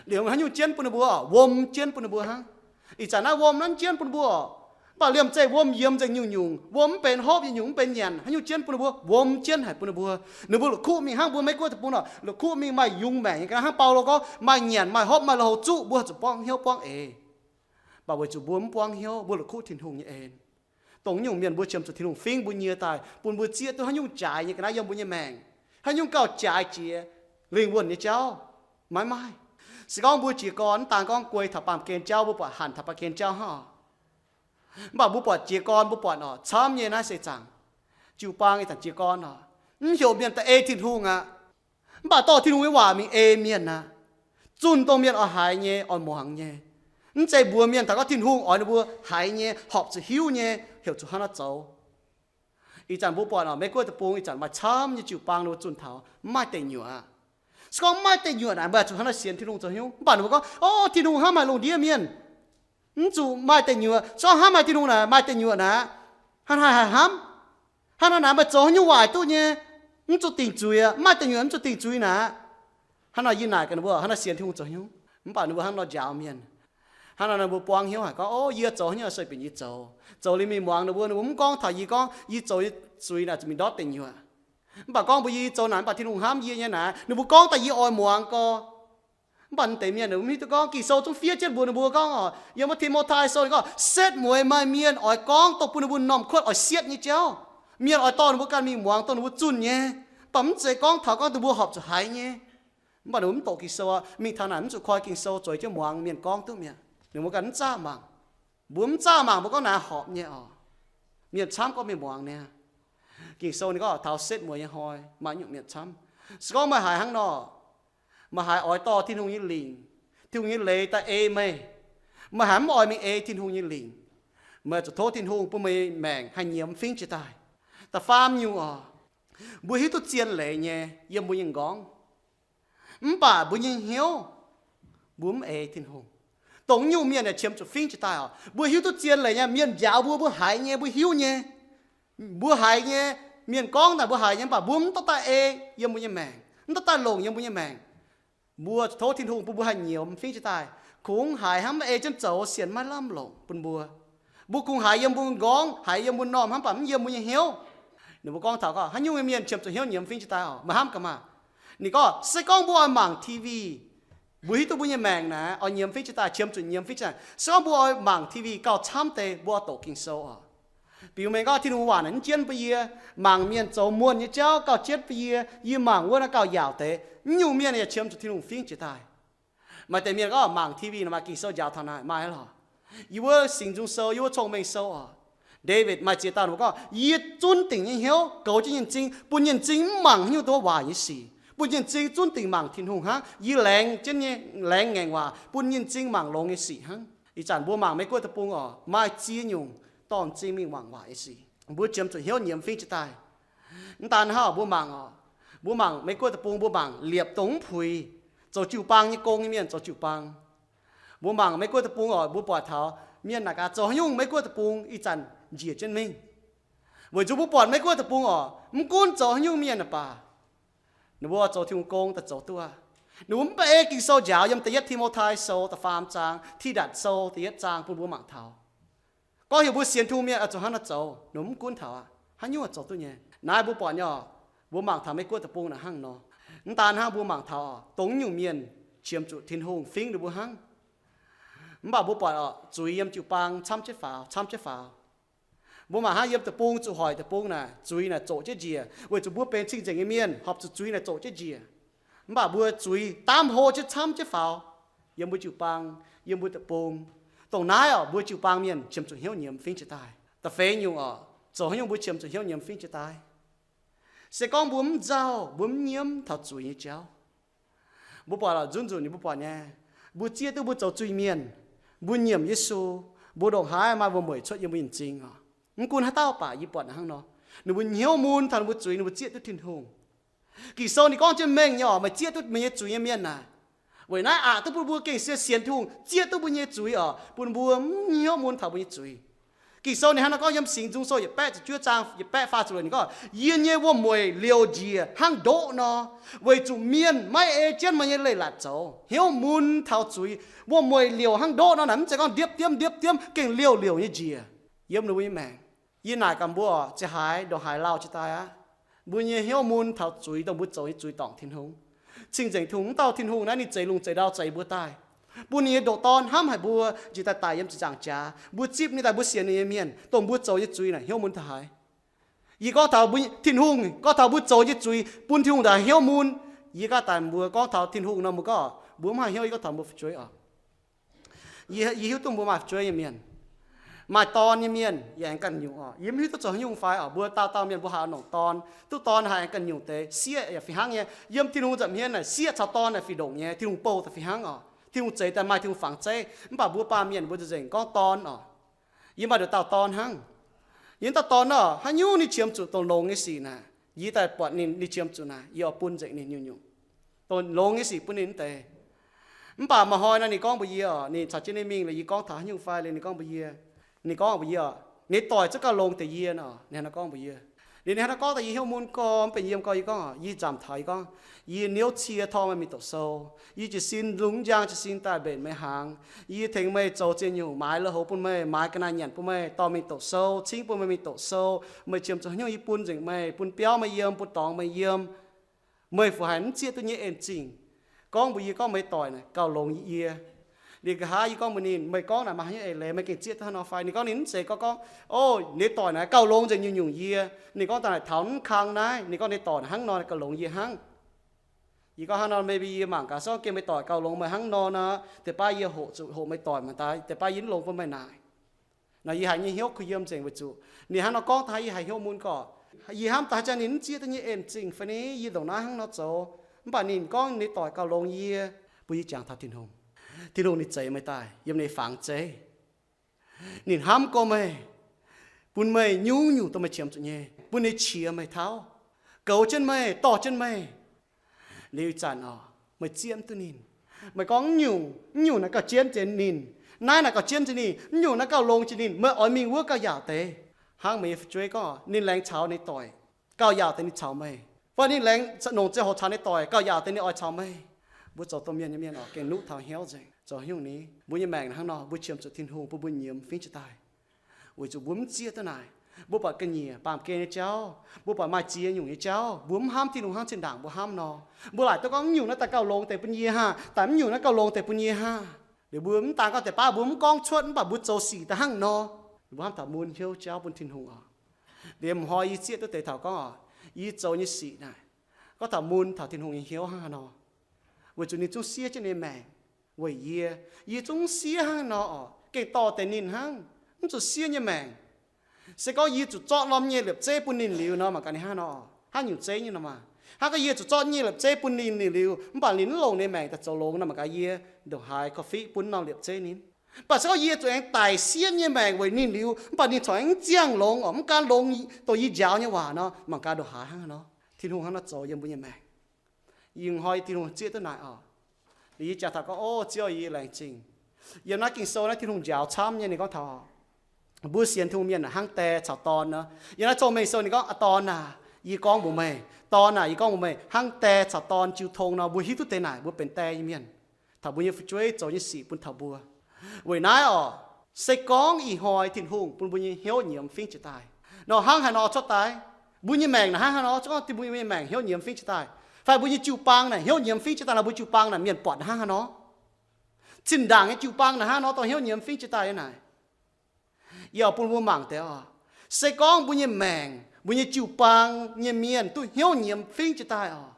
Liuz haaix nyungc jienv bun ninh mbuo oc? Wuom jienv bun ninh mbuo hnangv. Ih zanc naaiv wuom naaiv jienv bun ninh mbuo oc. Mv baac liemh zeih wuom yiemx nzengc nyungc-nyungc, wuom mv benx hopv nyungc-nyungc, mv benx nyanc, haaix nyungc jienv bun ninh mbuo? Wuom jienv haic bun ninh mbuo. Ninh mbuo la'kuqv mingh hnangv mbuo Meiv-Guoqv deic-bung oc, la'kuqv mingh maaih yungz maengc nyei ga'naaiv hnangv Baulo gorngv maaih nyanc maaih hopv maaih lui-houx zuqv, mbuo zuqc buangv hnyouv buangv eix. Mv baac weic zuqc mbuo mv buangv hnyouv, mbuo la'kuqv Tin-Hungh nyei en. Dongh nyungc mienh mbuo qiemx zuqc Tin-Hungh fingv mbuo nyie daaih, bun mbuo zieqv duqv haaix nyungc jaaix nyei ga'naaiv yiem mbuo nyei maengc, haaix nyungc gauh jaaix jiex lingh wuonh nyei jauv. Maiv maaih. Se gorngv mbuo jiez gorn mv daan gorngv guei taux baamh gen jauv, mbuo buatc hanc taux baamh gen jauv hnangv oc. Mv baac mbuo buatc jiez gorn mbuo buatc oc, camv nyei naaiv seix zaangc, jiu-baang ih zanc jiez gorn oc, mv heuc mienh daaih ei Tin-Hungh aqv. Mv baac dorh Tin-Hungh nyei waac mingh ei mienh aqv. Zunh dongh mienh oix haiz nyei, oix muangx nyei. Mv zeiz mbuox mienh taux gorngv Tin-Hungh oix ninh mbuo haiz nyei, horpc zuqc hiuv nyei, heuc zuqc hnangv naaiv zoux. Ih zanc mbuo buatc oc, Meiv-Guoqv deic-bung ih zanc maaih camv nyei jiu-baang ninh mbuo zunh taux mv maaih deic nyuoqc aqv. Se gorngv mv maaih deic nyuoqc naaic, meih zuqc hnangv naaiv sienx Tin-Hungh zoux hnyouv. Mv baac ninh mbuo gorngv, o, Tin-Hungh hnamv haic lungh ndiev mienh, mv zuqc maaih deic nyuoqc. Se gorngv hnamv haic Tin-Hungh naaic, maaih deic nyuoqc naaic, hnangv haaix haih hnamv? Hnangv naaiv naaic meih zoux haaix nyungc waaic duqv nyei, mv zuqc dingc zuiz aqv. Mv maaih deic nyuoqc mv zuqc dingc zuiz naaic. Hnangv naaic yie naaic gaax ninh mbuo, hnangv naaiv sienx Tin-Hungh zoux hnyouv. Mv baac ninh mbuo hnangv nor njaaux mienh. Hnangv naaic ninh mbuo buangv hnyouv haic gorngv, o, yie zoux haaix nyungc se bieqc yie zoux. Zoux liuz mingh muangx ninh mbuo, ninh mbuo mv gorngv taux yie gorngv yie zoux nyei zuiz naaic zuqc mingh ndortv deic nyuoqc. Mv baac gorngv mbuox yie, yie zoux naaic mv baac Tin-Hungh hnamv yie nyei naaic, ninh mbuo gorngv daaih yie oix muangx gorx. Mv baac naaiv deix mienh mv hiuv duqv gorngv Ging-Sou zungv fiev jienv mbuox ninh mbuo gorngv oc, yiem wuov Ti^mo^tai Sou ninh gorngv setv mueiz maaih mienh oix gorngv dongh bun ninh mbuo m'normh kuotv oix sietv nyei jauv. Mienh oix dorh ninh mbuo ganh mingh muangx dongh ninh mbuo zunh nyei. Mv baac mv zeiz gorngv taux gorngv dongh mbuo horpc zuqc haiz nyei. Mv baac ninh mbuo mv doqc Ging-Sou aqv, mingh taux naaic mv zuqc koi Ging-Sou, zueiz jienv muangx mienh gorngv duqv mi'aqv. Ninh mbuo ganh mv zaqv mangc. Mbuo mv zaqv mangc, mbuo gorngv naaiv horpc nyei oc. Mienh camv gorngv mingh muangx niaa. Ging-Sou ninh gorngv taux setv mueiz nyei hnoi maaih nyungc mienh camv. Se gorngv meih haiz hnangv nor, meih haiz oix dorh Tin-Hungh nyei lingc, Tin-Hungh nyei leiz daaih ei meih, meih haiz mv oix mingh ei Tin-Hungh nyei lingc, meih zuqc tov Tin-Hungh bun meih maengc haih nyiemz fingv jiex daaih. Da'faam nyungc oc, mbuo hiuv duqv zien leiz nyei yiem mbuo nyei m'nqorngv. Mv baac mbuo nyei hnyouv, mbuo mv ei Tin-Hungh. Dongh nyungc mienh aeqv, qiemx zuqc fingv jiex daaih oc. Mbuo hiuv duqv zien leiz nyei, mienh njaaux mbuo, mbuo haiz nyei, mbuo hiuv nyei. Mbuo haiz nyei, mienh gorngv naaic mbuo haiz nyei, mv baac mbuo mv dorh daaih ei yiem mbuo nyei maengc, mv dorh daaih longc yiem mbuo nyei maengc. Mbuo tov Tin-Hungh bun mbuo haih nyiemz fingv jiex daaih. Kungx haiz hnangv maiv ei jienv zoux, sienx maiv lamh longc bun mbuo. Mbuo kungx haiz yiem mbuo m'nqorngv, haiz yiem mbuo m'normh hnangv, mv baac mv yiem mbuo nyei hnyouv. Ninh mbuo gorngv taux gorngv haaix nyungc mienh qiemx zuqc hnyouv nyiemz fingx jiex daaih oc, meih hnamv gaax maah. Ninh gorngv se gorngv mbuo oix mangc T V, mbuo hiuv duqv mbuo nyei maengc naaic oix nyiemz fingx jiex daaih, qiemx zuqc nyiemz fingx jiex daaih. Se gorngv mbuo oix mangc T V gauh camv deix, mbuo oix doqc Ging-Sou oc. Biux mengh gorngv Tin-Hungh waac naaic mv jienv bun yie, mangc mienh zoux muonh nyei jauv gauh jienv bun yie, yie mangc wuov naaiv gauh yaauc deix, naaiv nyungc mienh yaac qiemx zuqc Tin-Hungh fingx jiex daaih. Maaih deix mienh gorngv mangc T V naaic maaih Ging-Sou njaaux taux naaic, maaih lorqc. Yie wuov Singx Nzung Sou, yie wuov Cong-Mengh Sou oc, David maaih ziex dauh ninh mbuo gorngv, yie zunv dingc nyei hnyouv goux jienv nyei m'zing, bun nyei m'zing mv mangc haaix nyungc duqv waac nyei sic, bun nyei m'zing zunv dingc mangc Tin-Hungh hnangv. Yie laengz jienv nyei, laengz ngaengc waac bun nyei m'zing mangc longx nyei sic hnangv. Ih zanc mbuo mangc Mei-Guoqv deic-bung oc, maaih ziex nyungc dorh m'zing mingh mangc waac nyei sic. Mbuo qiemx zuqc hnyouv nyiemz fingx jiex daaih. Mv daan hnangv, mbuo mangc oc, mbuo mangc Mei-Guoqv deic-bung, mbuo mangc liepc dongh mv puix, zoux jiu-baang nyei gong nyei mienh zoux jiu-baang. Mbuo mangc Mei-Guoqv deic-bung oc, mbuo buatc taux mienh naaic gaax zoux haaix nyungc Mei-Guoqv deic-bung ih zanc njiec jienv mingh. Weic zuqc mbuo buatc Mei-Guoqv deic-bung oc, mv gunv zoux haaix nyungc mienh naaic baac, ninh mbuo zoux Tin-Hungh gong daaih zoux duqv. Ninh mbuo mv baac ei Ging-Sou njaaux yiem da'yietv Ti^mo^tai Sou, Da'faam Zaang, Tidatc Sou da'yietv zaang bun mbuo mangc taux. Gorngv heuc mbuo sienx Tin-Hungh mienh oix zuqc hnangv naaiv zoux, ninh mbuo mv gunv taux aqv, haaix nyungc oix zoux duqv nyei. Naaiv mbuo buatc nyei oc, mbuo mangc taux Mei-Guoqv deic-bung naaic hnangv nor. Mv daan hnangv, mbuo mangc taux oc, dongh nyungc mienh qiemx zuqc Tin-Hungh fingx ninh mbuo hnangv. Mv baac mbuo buatc oc, zuiz yiem jiu-baang camv jienv faaux, camv jienv faaux. Mbuo mangc hnangv yiem deic-bung, zuqc hoic deic-bung naaic, zuiz naaic zoqc jienv njiec, weic zuqc mbuo benx cing-nzengc nyei mienh horpc zuqc zuiz naaic zoqc jienv njiec. Mv baac mbuo zuiz daamv hlo jienv camv jienv faaux yiem mbuo jiu-baang, yiem mbuo deic-bung. Dongh naaiv oc, mbuo jiu-baang mienh qiemx zuqc hnyouv nyiemz fingx jiex daaih. Da'feix nyungc oc, zoux haaix nyungc mbuo qiemx zuqc hnyouv nyiemz fingx jiex daaih? Se gorngv mbuo mv nzauh, mbuo mv nyiemv taux zuiz nyei jauv, mbuo buatc lorqc, nzunc nzunc ninh mbuo buatc nyei, mbuo zieqv duqv mbuo zoux zuiz-mienh, mbuo nyiemc Yesu, mbuo ndongc haaix maaih wuom-mueic cuotv yiem mbuo nyei m'zing oc. Mv gunv haaix dauh baac yie buatc hnangv nor, ninh mbuo hnyouv mun taux ninh mbuo zuiz, ninh mbuo zieqv duqv Tin-Hungh. Ging-Sou ninh gorngv jienv mengh nyei oc, meih zieqv duqv meih nyei zuiz nyei mienh naaic. Weic naaiv aqc duqv bun mbuo gengh sienx Tin-Hungh zieqv duqv mbuo nyei zuiz oc, bun mbuo mv hnyouv mun taux mbuo nyei zuiz. Ging-Sou ninh hnangv naaiv gorngv yiem Singx Nzung Sou yietc baeqv ziepc juov zaang yietc baeqv faah ziepc luoqc, ninh gorngv, yie nyei wuom-mueic liouc njiec hnangv ndoqv nor, weic zuqc mienh maiv ei jienv meih nyei leiz-latc zoux. Hnyouv mun taux zuiz, wuom-mueic liouc hnangv ndoqv nor naaic, mv zeiz gorngv ndiepv diemv ndiepv diemv, gengh liouc liouc nyei njiec yiem ninh mbuo nyei maengc. Yie naaic gaax mbuo, ziex haaix ndongc haaix lauh jiex daaih aqv, mbuo nyei hnyouv mun taux zuiz, dongh mbuo zoux nyei zuiz dorngc Tin-Hungh. Cing-Nzengc Tin-Hungh, wuov dauh Tin-Hungh naaiv ninh zeix lungh zeix ndau zeix mbuo daaih, bun ninh nyei ndoqc Dorn hnamv haic mbuo, njiec daaih daic yiem ziepc nzaangc jaax, mbuo zipv ninh daaih, mbuo sienx ninh nyei mienh, dongh mbuo zoux nyei zuiz naaic hnyouv mun taux haaix? Yie gorngv taux mbuo, Tin-Hungh gorngv taux mbuo zoux nyei zuiz bun Tin-Hungh daaih hnyouv mun. Yie gaav daaih mbuo gorngv taux Tin-Hungh nor, mbuo gorngv mbuo mv haih hnyouv. Yie gorngv taux mbuo fu'jueiv oc, yie, yie hiuv duqv mbuo maaih fu'jueiv nyei mienh, maaih dorn nyei mienh yaac aengx ganh nyungc oc. Yie mv hiuv duqv zoux haaix nyungc fai oc, mbuo dauh dauh mienh mbuo haih longc dorn, duqv dorn haih aengx ganh nyungc deix. Sieqv yaac fih hnangv nyei. Yiem Tin-Hungh nza'hmien naaic, sieqv caux dorn naaic fih ndongc nyei. Tin-Hungh bouh daaih fih hnangv oc. Tin-Hungh zeix daaih maaih Tin-Hungh fangx zeiv, mv baac mbuo baamh mienh mbuo nzengc nzengc gorngv dorn oc. Yie maaih nduqc dauh dorn hnangv. Yie dauh dorn nor, haaix nyungc ninh qiemx zuqc dongh longx nyei sic naaic, yie daaih buatc ninh, ninh qiemx zuqc naaic, yie oix bun nzengc ninh nyungc-nyungc. Dongh longx nyei sic bun ninh mv deix. Mv baac maaih hnoi nor ninh gorngv mbuox yie oc, ninh caux jienv ninh mingh liuz, yie gorngv taux haaix nyungc fai liuz ninh gorngv mbuox yie, ninh gorngv mbuox yie oc, ninh doic zungv gauh longx deix yie nor. Ninh hnangv nor gorngv mbuox yie. Liuz ninh hnangv nor gorngv daaih yie hnyouv mun gorx mv benx yiem gorx. Yie gorngv, yie nzamc taux, yie gorngv, yie niouv cie torngv meih mingh doqc sou. Yie jiez sin lungh njang jiez sin daaih mbenc meih hnaangx. Yie tengx meih zoux ziex nyungc, maaiz lui-houx bun meih, maaiz ga'naaiv nyanc bun meih, dorh mingh doqc sou, cingv bun meih mingh doqc sou. Meih qiemx zuqc haaix nyungc yie bun nzengc meih, bun biauv meih yiem, bun dorngx meih yiem. Meih fungc haih mv zieqv duqv nyei en zingh? Gorngv mbuox yie gorngv meih doic naaic gauh longx yie. Liuz nqa'haav yie gorngv mbuox ninh, meih gorngv naaic maaih haaix nyungc eix leiz meih gengh zieqv duqv hnangv nor fai? Ninh gorngv ninh mv zeiz, gorngv, gorngv, o, ninh doic naaic gauh longx nzengc nyungc-nyungc yie. Ninh gorngv daaih naaic taux mv kang naaiv, ninh gorngv ninh doic naaic hnangv nor gauh longx yie hnangv. Yie gorngv hnangv nor, maybe yie mangc gaax, se gorngv gengh meih doic gauh longx meih hnangv nor nor, deix baav yie hoqc zuqc hoqc meih doic mangc daaih, deix baav yie mv longx bun meih naaic. Nor yie haiz nyei hnyouv kuh yiem nzengc weic zuqc ninh hnangv nor gorngv daaih yie haiz hnyouv mun gorx. Yie hnamv daaih haaix zanc ninh mv zieqv duqv nyei en zingh fai ni, yie ndongc naaiv hnangv nor zoux. Mv baac ninh gorngv ninh doic gauh longx yie, bun yie jangx taux Tin-Hungh. Tin-Hungh ninh zeix meih daaih yiem ninh fangx zeiv. Ninh hnamv gorx meih, bun meih nyungc-nyungc dongh meih qiemx zuqc nyei, bun ninh qiex meih tauv, goux jienv meih, dorh jienv meih. Liuz ih zanc oc, meih zieqv mv duqv ninh. Meih gorngv mv nyungc, mv nyungc naaic gauh jienv nzengc ninh. Naaiv naaic gauh jienv nzengc ninh. Mv nyungc naaiv gauh longx nzengc ninh. Meih oix mingh wuov gauh yaauc deix. Hnangv meih nyei fu'jueiv gorngv, ninh laengz caux ninh doic, gauh yaauc deix ninh caux meih. Fai ninh laengz nongc ziangh hoc caux ninh doic, gauh yaauc deix ninh oix caux meih. Mbuo zoux domh mienh nyei mienh oc, gengh nuqv taux hnyouv nzengc. Zoux haaix nyungc ni? Mbuo nyei maengc hnangv nor, mbuo qiemx zuqc Tin-Hungh bun mbuo nyiemz fingx jiex daaih, weic zuqc mbuo mv zieqv duqv naaic. Mbuo buatc ga'nyiec baamh gen nyei jauv, mbuo buatc maaih ziex nyungc nyei jauv, mbuo mv hnamv Tin-Hungh hnangv zinh ndaangc mbuo hnamv nor. Mbuo laaic duqv gorngv mv nyungc naaiv daaih gauh longx deix bun yie haah, daaih mv nyungc naaiv gauh longx deix bun yie haah. Liuz mbuo mv daan gorngv deix baav mbuo mv gorngv cuotv mv baac mbuo zoux sic daaih hnangv nor. Mbuo hnamv taux mun hnyouv jauv bun Tin-Hungh oc. Liuz m'hnoi yie zieqv duqv deix taux gorngv oc, yie zoux nyei sic naaic, gorngv taux mun taux Tin-Hungh nyei hnyouv hnangv haaix nor. Weic zuqc ninh zungv siev jienv ninh nyei maengc weic yie. Yie zungv siev hnangv nor oc, gengh dorh deix ninh hnangv, mv zuqc siev nyei maengc. Se gorngv yie zuqc zorqv norm nyei liepc zeiv bun ninh liuz nor, mangc gaax ninh hnangv nor, hnangv nyungc zeiv nyei nor maah. Hnangv gorngv yie zuqc zorqv nyei liepc zeiv bun ninh, ninh liuz mv baac ninh mv longc ninh nyei maengc daaih zoux longx nor, mangc gaax yie ndongc haaix korv-fiqv bun norm liepc zeiv ninh. Mv baac se gorngv yie zuqc aengx daic siev nyei maengc weic ninh liuz mv baac ninh corc aengx mv ziangh longx oc, mv gan longx dongh yie njaaux nyei waac nor, mangc gaax ndongc haaix hnangv nor. Tin-Hungh hnangv nor zoux yiem mbuo nyei maengc. Ih hnoi Tin-Hungh zieqv duqv naaic oc. Liuz yie jangx taux gorngv, O Ziouv, yie laengz zingh. Yiem naaiv Ging-Sou naaiv Tin-Hungh njaaux camv nyei, ninh gorngv taux mbuo sienx Tin-Hungh mienh hnangv die caux dorn nor. Yiem naaiv Cong-Mengh Sou ninh gorngv, Aa dorn aac, yie gorngv mbuox meih, dorn aac, yie gorngv mbuox meih, hnangv die caux dorn jiu tong nor, mbuo hiuv duqv deix naaic mbuo benx die nyei mienh, taux mbuo nyei fu'jueiv zoux nyei sic bun taux mbuo. Weic naaiv oc, se gorngv ih hnoi Tin-Hungh bun mbuo nyei hnyouv nyiemz fingv jiez daaih nor, hnangv haaix nor cuotv daaih? Mbuo nyei maengc naaic hnangv haaix nor cuotv? Gorngv mbuo nyei maengc hnyouv nyiemz fingv jiez daaih, fai mbuo nyei jiu-baang naaic hnyouv nyiemz fingv jiez daaih nor, mbuo jiu-baang naaic mienh buatc naaic hnangv haaix nor? Zinh ndaangc nyei jiu-baang naaic hnangv haaix nor dongh hnyouv nyiemz fingv jiez daaih nyei naaic? Yie oix bun mbuo mangc deix oc. Se gorngv mbuo nyei maengc, mbuo nyei jiu-baang nyei mienh duqv hnyouv nyiemz fingv jiez daaih oc,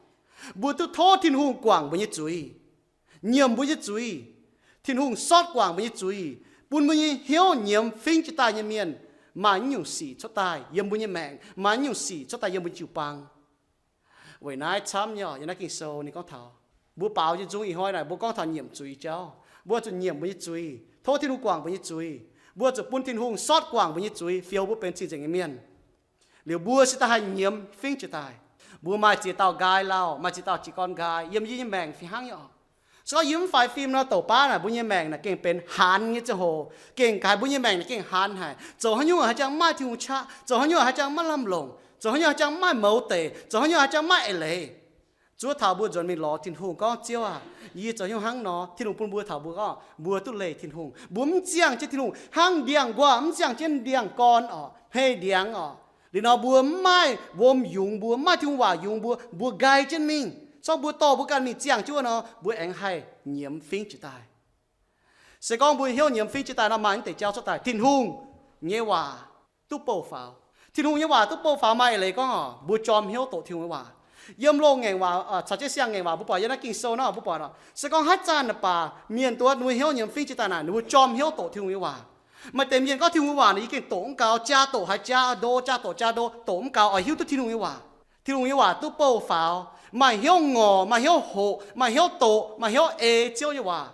mbuo duqv tov Tin-Hungh guangc mbuo nyei zuiz, nyiemc mbuo nyei zuiz, Tin-Hungh sortv guangc mbuo nyei zuiz, bun mbuo nyei hnyouv nyiemz fingv jiez daaih nyei mienh, maaih naaiv nyungc sic cuotv daaih yiem mbuo nyei maengc, maaih naaiv nyungc sic cuotv daaih yiem mbuo jiu-baang. Weic naaiv camv nyei oc, yiem naaiv Ging-Sou ninh gorngv taux mbuo baaux nyei nzung ih hnoi naaic, mbuo gorngv taux nyiemc zuiz jauv. Mbuo zuqc nyiemc mbuo nyei zuiz, tov Tin-Hungh guangc mbuo nyei zuiz. Mbuo zuqc bun Tin-Hungh sortv guangc mbuo nyei zuiz, fioux mbuo benx cing-nzengc nyei mienh. Liuz mbuo se daaih haih nyiemz fingv jiez daaih. Mbuo maaih ziex dauh nqaai lauh, maaih ziex dauh jiez gorn nqaai yiem yie nyei maengc fih hnangv nyei oc. Se gorngv yie mv faix fim nor, douc baav naaic mbuo nyei maengc naaic gengh benx haanz nyei ziangh hoc. Gengh gaaix mbuo nyei maengc naaic gengh haanz haic. Zoux haaix nyungc haaix jangx maiv Tin-Hungh qaqv, zoux haaix nyungc haaix jangx maiv lamh longc, zoux haaix nyungc haaix jangx maiv mouz deic, zoux haaix nyungc haaix jangx maiv eix leiz. Zuov taux mbuo nzuonx mingh lorz Tin-Hungh gorngv, Ziouv aac, yie zoux haaix nyungc hnangv nor? Tin-Hungh bun mbuo, taux mbuo gorngv mbuo duqv leih Tin-Hungh. Mbuo mv ziangh jienv Tin-Hungh hnangv ndiangx-nquaah mv ziangh jienv ndiangx-gorn oc, hmei ndiangx oc. Liuz nor mbuo mv maaih wuom yungz mbuo, mv maaih Tin-Hungh waac yungz mbuo, mbuo nqaai jienv mingh. Corc mbuo dorh mbuo ganh mingh ziangh jienv wuov nor, mbuo aengx haih nyiemz fingv jiez daaih. Se gorngv mbuo hnyouv nyiemz fingv jiez daaih nor, maaih naaiv deix jauv cuotv daaih. Tin-Hungh nyei waac duqv bouh faaux. Tin-Hungh nyei waac duqv bouh faaux maaih eix leiz gorngv oc, mbuo jorm hnyouv doqc Tin-Hungh nyei waac. Yiem loz ngaengc waac, caux jienv siang-ngaengc waac mbuo buatc, yiem naaiv Ging-Sou nor mbuo buatc oc, se gorngv haaix zanc naaic baac mienh duqv ninh mbuo hnyouv nyiemz fingv jiez daaih naaic, ninh mbuo jorm hnyouv doqc Tin-Hungh nyei waac. Maaih deix mienh gorngv Tin-Hungh nyei waac naaic yie gengh doqc mv gaux, jaa doqc haaix jaa ndo, jaa doqc jaa ndo, doqc mv gaux, oix hiuv duqv Tin-Hungh nyei waac. Tin-Hungh nyei waac duqv bouh faaux, maaih hnyouv ngorc, maaih hnyouv hoqc, maaih hnyouv doqc, maaih hnyouv ei Ziouv nyei waac.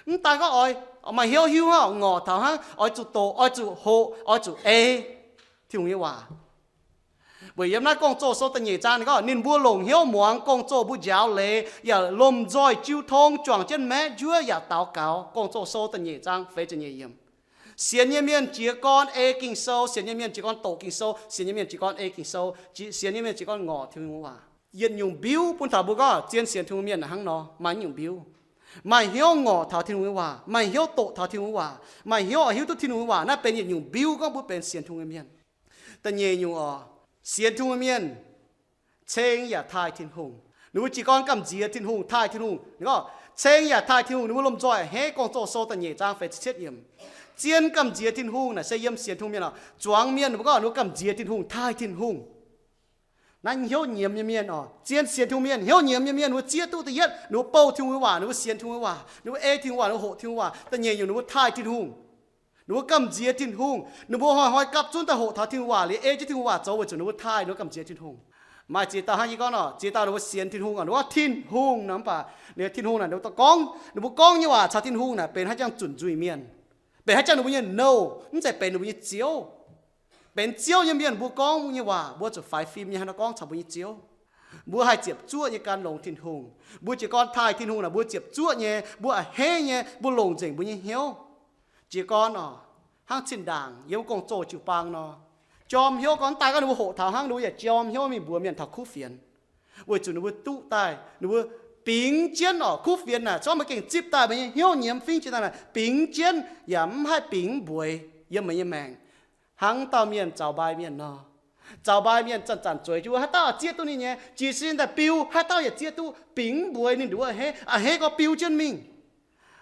Mv daan gorngv oix, maaih hnyouv hiuv hnangv, ngorc taux hnangv, oix zuqc doqc, oix zuqc hoqc, oix zuqc ei Tin-Hungh nyei waac. Weic yiem naaiv Gong-Zoh Sou da'nyeic zaang ninh gorngv, ninh mbuo longc hnyouv muangx gong-zoh mbuo njaaux leiz, yaac lomh nzoih jiu tong, juangc jienv maeqv njuov yaac daux gaux. Gong-Zoh Sou da'nyeic zaang feix ziepc nyeic yiemc. Sienx nyei mienh jiez gorn ei Ging-Sou, sienx nyei mienh jiez gorn doqc Ging-Sou, sienx nyei mienh jiez gorn ei Ging-Sou, sienx nyei mienh jiez gorn ngorc Tin-Hungh waac. Yietc nyungc mbiuv bun taux mbuo gorngv zien sienx Tin-Hungh mienh hnangv nor, maaih nyungc mbiuv. Maaih hnyouv ngorc taux Tin-Hungh nyei waac, maaih hnyouv doqc taux Tin-Hungh nyei waac, maaih hnyouv oix hiuv duqv Tin-Hungh nyei waac. Naaiv benx yietc nyungc mbiuv gorngv mbuo benx sienx Tin-Hungh nyei mienh. Da'nyeic nyungc oc, sienx Tin-Hungh nyei mienh ceng yaac taaih Tin-Hungh. Ninh mbuo jiez gorn gamh nziex Tin-Hungh, taaih Tin-Hungh. Ninh gorngv ceng yaac taaih Tin-Hungh, ninh mbuo lomh nzoih a'hneiv. Gong-Zoh Sou da'nyeic zaang feix ziepc cietv yiemc. Zien gamh nziex Tin-Hungh naaic se yiem sienx Tin-Hungh mienh oc. Zuangx mienh ninh mbuo gorngv ninh mbuo gamh nziex Tin-Hungh, taaih Tin-Hungh. Naaiv hnyouv nyiemz nyei mienh oc, zien sienx Tin-Hungh mienh, hnyouv nyiemz nyei mienh, ninh mbuo zieqv duqv da'yietv, ninh mbuo bouh Tin-Hungh nyei waac, ninh mbuo sienx Tin-Hungh nyei waac, ninh mbuo ei Tin-Hungh waac, ninh mbuo hoqc Tin-Hungh waac. Da'nyeic nyungc ninh mbuo taaih Tin-Hungh. Ninh mbuo gamh nziex Tin-Hungh. Ninh mbuo hnoi-hnoi gapv zunv daaih hoqc taux Tin-Hungh waac liuz ei jienv Tin-Hungh waac zoux weic zuqc ninh mbuo taaih, ninh mbuo gamh nziex Tin-Hungh. Maaih ziex dauh hnangv yie gorngv nor, ziex dauh ninh mbuo sienx Tin-Hungh oc, ninh mbuo gorngv Tin-Hungh nor, mv baac ninh Tin-Hungh naaic, ninh mbuo gorngv, ninh mbuo gorngv nyei waac caux Tin-Hungh naaic benx haaix jangx zunc nzuih mienh, benx haaix jangx ninh mbuo nyei nouh, mv zeiz benx ninh mbuo nyei Ziouv. Benx Ziouv nyei mienh mbuo gorngv nyei waac, mbuo zuqc faix fim nyei hnangv nor gorngv caux mbuo nyei Ziouv. Mbuo haih ziepc zuoqv nyei gan longx Tin-Hungh. Mbuo jiez gorn taaih Tin-Hungh naaic, mbuo ziepc zuoqv nyei, mbuo a'hneiv nyei, mbuo longc nzengc mbuo nyei hnyouv. Jiez gorn oc, hnangv zinh ndaangc yiem wuov gong-zoh jiu-baang nor, jorm hnyouv gorngv daaih gorngv ninh mbuo hoqc taux hnangv, ninh mbuo yaac jorm hnyouv mingh mbuox mienh taux kuv fienx, weic zuqc ninh mbuo duqv daaih, ninh mbuo bingx jienv oc. Kuv fienx naaic, zorqv meih gengh zipv daaih, meih nyei hnyouv nyiemz fingv jiez daaih naaic, bingx jienv yaac mv haih bingx mv mbueiz yiem meih nyei maengc. Hnangv dauh mienh zaux mbai mienh nor, zaux mbai mienh zanc-zanc zueiz jienv wuov, haaix dauh zieqv duqv ninh nyei, jiez sin daaih biu, haaix dauh yaac zieqv duqv, bingx mbuox ninh nduov a'hneiv, a'hneiv gorngv biu jienv mingh.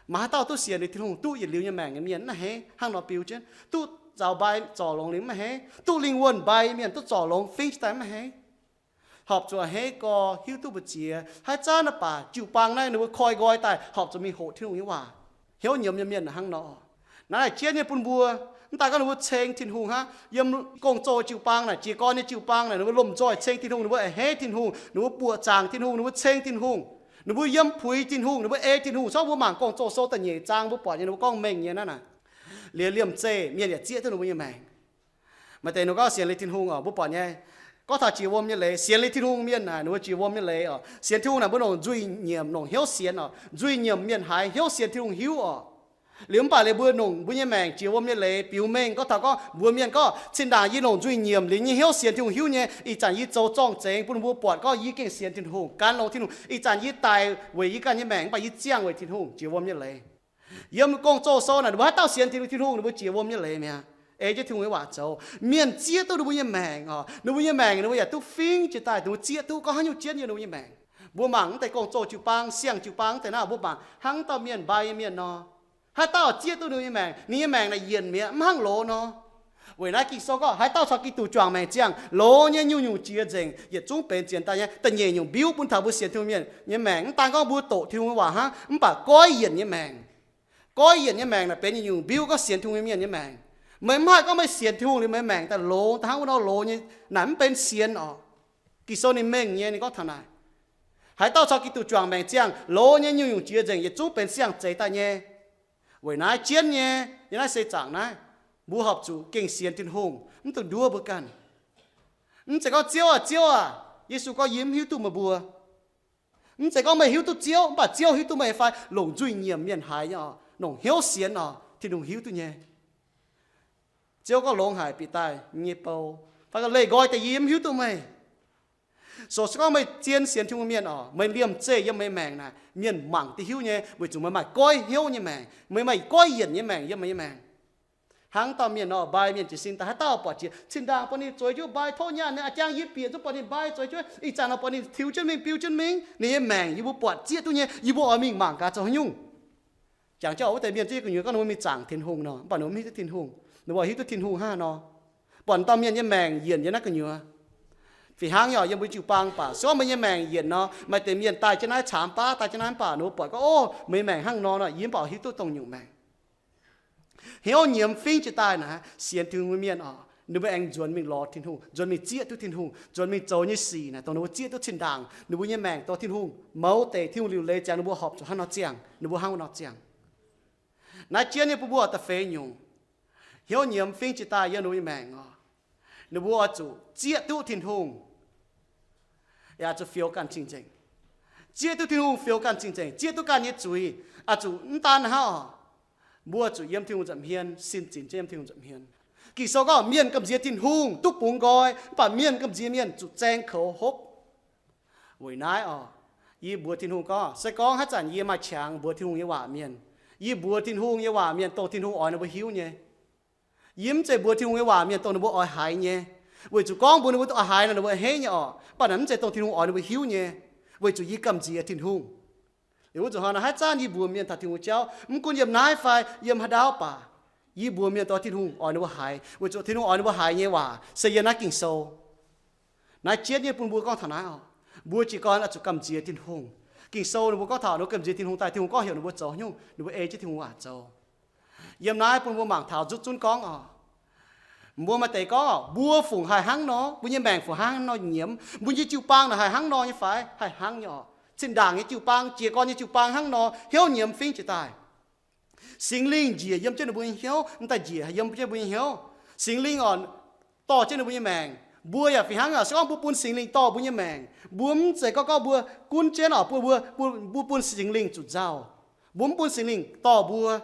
Maaih haaix dauh duqv sienx liuz Tin-Hungh duqv yietc liuz nyei maengc nyei mienh mv a'hneiv hnangv nor biu jienv, duqv zaux mbai zorc longx liuz mv a'hneiv, duqv lingh wuonh mbai mienh duqv zorc longx fingx jiex daaih mv a'hneiv. Horpc zuqc a'hneiv gorx hiuv duqv mbu'ziex. Haaix zanc naaiv baac jiu-baang naaiv ninh mbuo koi nqoi daaih horpc zuqc mingh hoqc Tin-Hungh nyei waac. Hnyouv nyiemz nyei mienh hnangv nor. Naaiv laaic jienv nyei bun mbuo, mv daan gorngv ninh mbuo ceng Tin-Hungh hnangv. Yiem gong-zoh jiu-baang naaic, jiez gorn nyei jiu-baang naaic, ninh mbuo lomh nzoih ceng Tin-Hungh, ninh mbuo a'hneiv Tin-Hungh, ninh mbuo buoqc zaangc Tin-Hungh, ninh mbuo ceng Tin-Hungh, ninh mbuo yiem puix Tin-Hungh, ninh mbuo ei Tin-Hungh. Corc mbuo mangc Gong-Zoh sou da'nyeic zaang mbuo buatc nyei, ninh mbuo gorngv mengh nyei naaiv naaic, liuz liemh zeih mienh yaac zieqv duqv ninh mbuo nyei maengc. Maaih deix ninh gorngv sienx liuz Tin-Hungh oc, mbuo buatc nyei, gorngv taux jiex wuom nyei leiz, sienx liuz Tin-Hungh mienh naaic, ninh mbuo jiex wuom nyei leiz oc. Sienx Tin-Hungh naaic mbuo longc nzuih nyiemc, longc hnyouv sienx oc. Nzuih nyiemc mienh haiz, hnyouv sienx Tin-Hungh hiuv oc. Liuz mv baac liuz mbuo longc mbuo nyei maengc jiex wuom nyei leiz biux mengh, gorngv taux gorngv mbuox mienh gorngv, zinh ndaangc yie longc nzuih nyiemc liuz nyei hnyouv sienx Tin-Hungh hiuv nyei, ih zanc yie zoux zorng-zengx bun mbuo buatc gorngv yie gengh sienx Tin-Hungh, gan longx Tin-Hungh. Ih zanc yie daic weic yie ganh nyei maengc, mv baac yie ziangh weic Tin-Hungh, jiex wuom nyei leiz. Yiem Gong-Zoh sou naaic, ninh mbuo haaix dauh sienx Tin-Hungh, Tin-Hungh, ninh mbuo jiex wuom nyei leiz mi'aqv, ei jienv Tin-Hungh nyei waac zoux. Mienh zieqv duqv ninh mbuo nyei maengc oc. Ninh mbuo nyei maengc ninh mbuo yaac duqv fingx jiex daaih, ninh mbuo zieqv duqv gorngv haaix nyungc jienv yiem ninh mbuo nyei maengc. Mbuo mangc mv deix gong-zoh jiu-baang, siang jiu-baang deix naaiv, mbuo mangc hnangv dauh mienh mbai nyei mienh nor, haaix dauh zieqv duqv ninh mbuo nyei maengc, ninh nyei maengc naaic yienc mi'aqv, mv hnangv loz nor. Weic naaiv Ging-Sou gorngv, haaix dauh caux Giduc juangc maengc ziangh, loz nyei nyungc-nyungc jiex nzengc, yietc zungv benx ziex daaih nyei. Da'nyeic nyungc mbiuv bun taux mbuo sienx Tin-Hungh mienh nyei maengc, mv daan gorngv mbuo doqc Tin-Hungh nyei waac hnangv, mv baac goiv yienc nyei maengc. Goiv yienc nyei maengc naaic benx nyungc-nyungc mbiuv gorngv sienx Tin-Hungh mienh nyei maengc. Meih mv haih gorngv meih sienx Tin-Hungh liuz meih maengc daaih loz daaih hnangv wuov nor loz nyei, naaic mv benx sienx oc. Ging-Sou ninh mengh nyei, ninh gorngv taux naaic, haaix dauh caux Giduc juangc maengc ziangh, loz nyei nyungc-nyungc jiex nzengc, yietc zungv benx siang-zeix daaih nyei. Weic naaiv jienv nyei, yiem naaiv seix zaangc naaiv, mbuo horpc zuqc gengh sienx Tin-Hungh, mv dungx nduov mbuo ganh. Mv zeiz gorngv, Ziouv aac, Ziouv aac, Yesu gorngv, yie mv hiuv duqv meih mbuo. Mv zeiz gorngv meih hiuv duqv Ziouv, mv baac Ziouv hiuv duqv meih fai? Longc nzuih nyiemc mienh haiz nyei oc, longc hnyouv sienx oc, Tin-Hungh hiuv duqv nyei. Ziouv gorngv, longx haic, bieqc daaih yie nyei bou, fai gorngv, leih nqoi deix, yie mv hiuv duqv meih. So se gorngv meih zien sienx Tin-Hungh mienh oc, meih liemh zeih yiem meih maengc naaic, mienh mangc duqv hiuv nyei, weic zuqc meih maaih goiv hnyouv nyei maengc, meih maaih goiv yienc nyei maengc yiem meih nyei maengc. Hnangv dauh mienh nor, mbai mienh jiez sin daaih, haaix dauh buatc jiex, zinh ndaangc buatc ninh zueiz jienv mbai, tov nyaanh ninh, a'jang yie bieqc zuqc buatc ninh mbai zueiz jienv, ih zanc nor buatc ninh tiux jienv mingh, biu jienv mingh. Ninh nyei maengc yie mbuo buatc zieqv duqv nyei, yie mbuo oix mingh mangc gaax zoux haaix nyungc. Jangx jienv oc, wuov deix mienh zieqv gu'nyuoz gorngv ninh mbuo mingh zaangc Tin-Hungh nor, mv baac ninh mbuo mv hiuv duqv Tin-Hungh. Ninh mbuo hiuv duqv Tin-Hungh hnangv haaix nor, buatc dauh mienh nyei maengc yienc yiem naaiv gu'nyuoz. Fih hnangv nyei oc, yiem mbuo jiu-baang baac se gorngv meih nyei maengc yienc nor, maaih deix mienh daaih jienv naaiv caamx baav, daaih jienv naaiv mv baac ninh mbuo buatc gorngv, o, meih maengc hnangv nor nor, yie mv baac hiuv duqv dongh nyungc maengc. Hnyouv nyiemz fingx jiex daaih naaic, sienx Tin-Hungh nyei mienh oc, ninh mbuo aengx nzuonx mingh lorz Tin-Hungh, nzuonx mingh zieqv duqv Tin-Hungh, nzuonx mingh zoux nyei sic naaic, dongh ninh mbuo zieqv duqv zinh ndaangc ninh mbuo nyei maengc, dongh Tin-Hungh mouz deix, Tin-Hungh liuc leiz ziangx ninh mbuo horpc zuqc hnangv nor ziangh, ninh mbuo hnangv nor ziangh. Naaiv jienv nyei bun mbuo da'feix nyungc, hnyouv nyiemz fingx jiex daaih yiem ninh mbuo nyei maengc oc. Ninh mbuo oix zuqc zieqv duqv Tin-Hungh, yaac zuqc fioux ganh cing-nzengc. Zieqv duqv Tin-Hungh fioux ganh cing-nzengc, zieqv duqv ganh nyei zuiz. Oix zuqc mv daan hnangv oc, mbuo zuqc yiem Tin-Hungh nza'hmien, sin zinc jienv yiem Tin-Hungh nza'hmien. Ging-Sou gorngv mienh gamh nziex Tin-Hungh duqv bungx nqoi, mv baac mienh gamh nziex mienh zuqc zaeng koux hopv. Weic naaiv oc, yie mbuox Tin-Hungh gorngv, se gorngv haaix zanc yie maaih qangx mbuox Tin-Hungh nyei waac mienh, yie mbuox Tin-Hungh nyei waac mienh dongh Tin-Hungh oix ninh mbuo hiuv nyei. Yie mv zeiz mbuox Tin-Hungh nyei waac mienh dongh ninh mbuo oix haiz nyei, weic zuqc gorngv mbuox ninh mbuo oix haiz nor ninh mbuo a'hneiv nyei oc. Mv baac naaic mv zeiz dongh Tin-Hungh oix ninh mbuo hiuv nyei, weic zuqc yie gamh nziex Tin-Hungh. Liuz wuov zuqc hnoi naaic haaix zanc yie mbuox mienh taux Tin-Hungh jauv, mv gunv yiem naaiv fai yiem haaix dauh baac, yie mbuox mienh dongh Tin-Hungh oix ninh mbuo haiz, weic zuqc Tin-Hungh oix ninh mbuo haiz nyei waac se yiem naaiv Ging-Sou. Naaiv jienv nyei bun mbuo gorngv taux naaiv oc, mbuo jiez gorn oix zuqc gamh nziex Tin-Hungh. Ging-Sou ninh mbuo gorngv taux ninh mbuo gamh nziex Tin-Hungh daaih, Tin-Hungh gorngv heuc ninh mbuo zoux haaix nyungc, ninh mbuo ei jienv Tin-Hungh waac zoux. Yiem naaiv bun mbuo mangc taux nzutv zunv gorngv oc. Mbuo maaih deix gorngv oc, mbuo fungc haih hnangv nor, mbuo nyei maengc fungc hnangv nor nyiemz, mbuo nyei jiu-baang naaic haih hnangv nor nyei fai? Haih hnangv nyei oc. Zinh ndaangc nyei jiu-baang, jiez gorn nyei jiu-baang hnangv nor, hnyouv nyiemz fingx jiex daaih. Singx Lingh njiec yiem jienv ninh mbuo nyei hnyouv, mv daaih njiec yiem jienv mbuo nyei hnyouv. Singx Lingh oc, dorh jienv ninh mbuo nyei maengc. Mbuo yaac fih hnangv oc, se gorngv mbuo bun Singx Lingh dorh mbuo nyei maengc, mbuo mv zeiz gorngv, gorngv mbuo gunv jienv oc, bun mbuo, bun, mbuo bun Singx Lingh zuqc nzauh. Mbuo mv bun Singx Lingh dorh mbuo.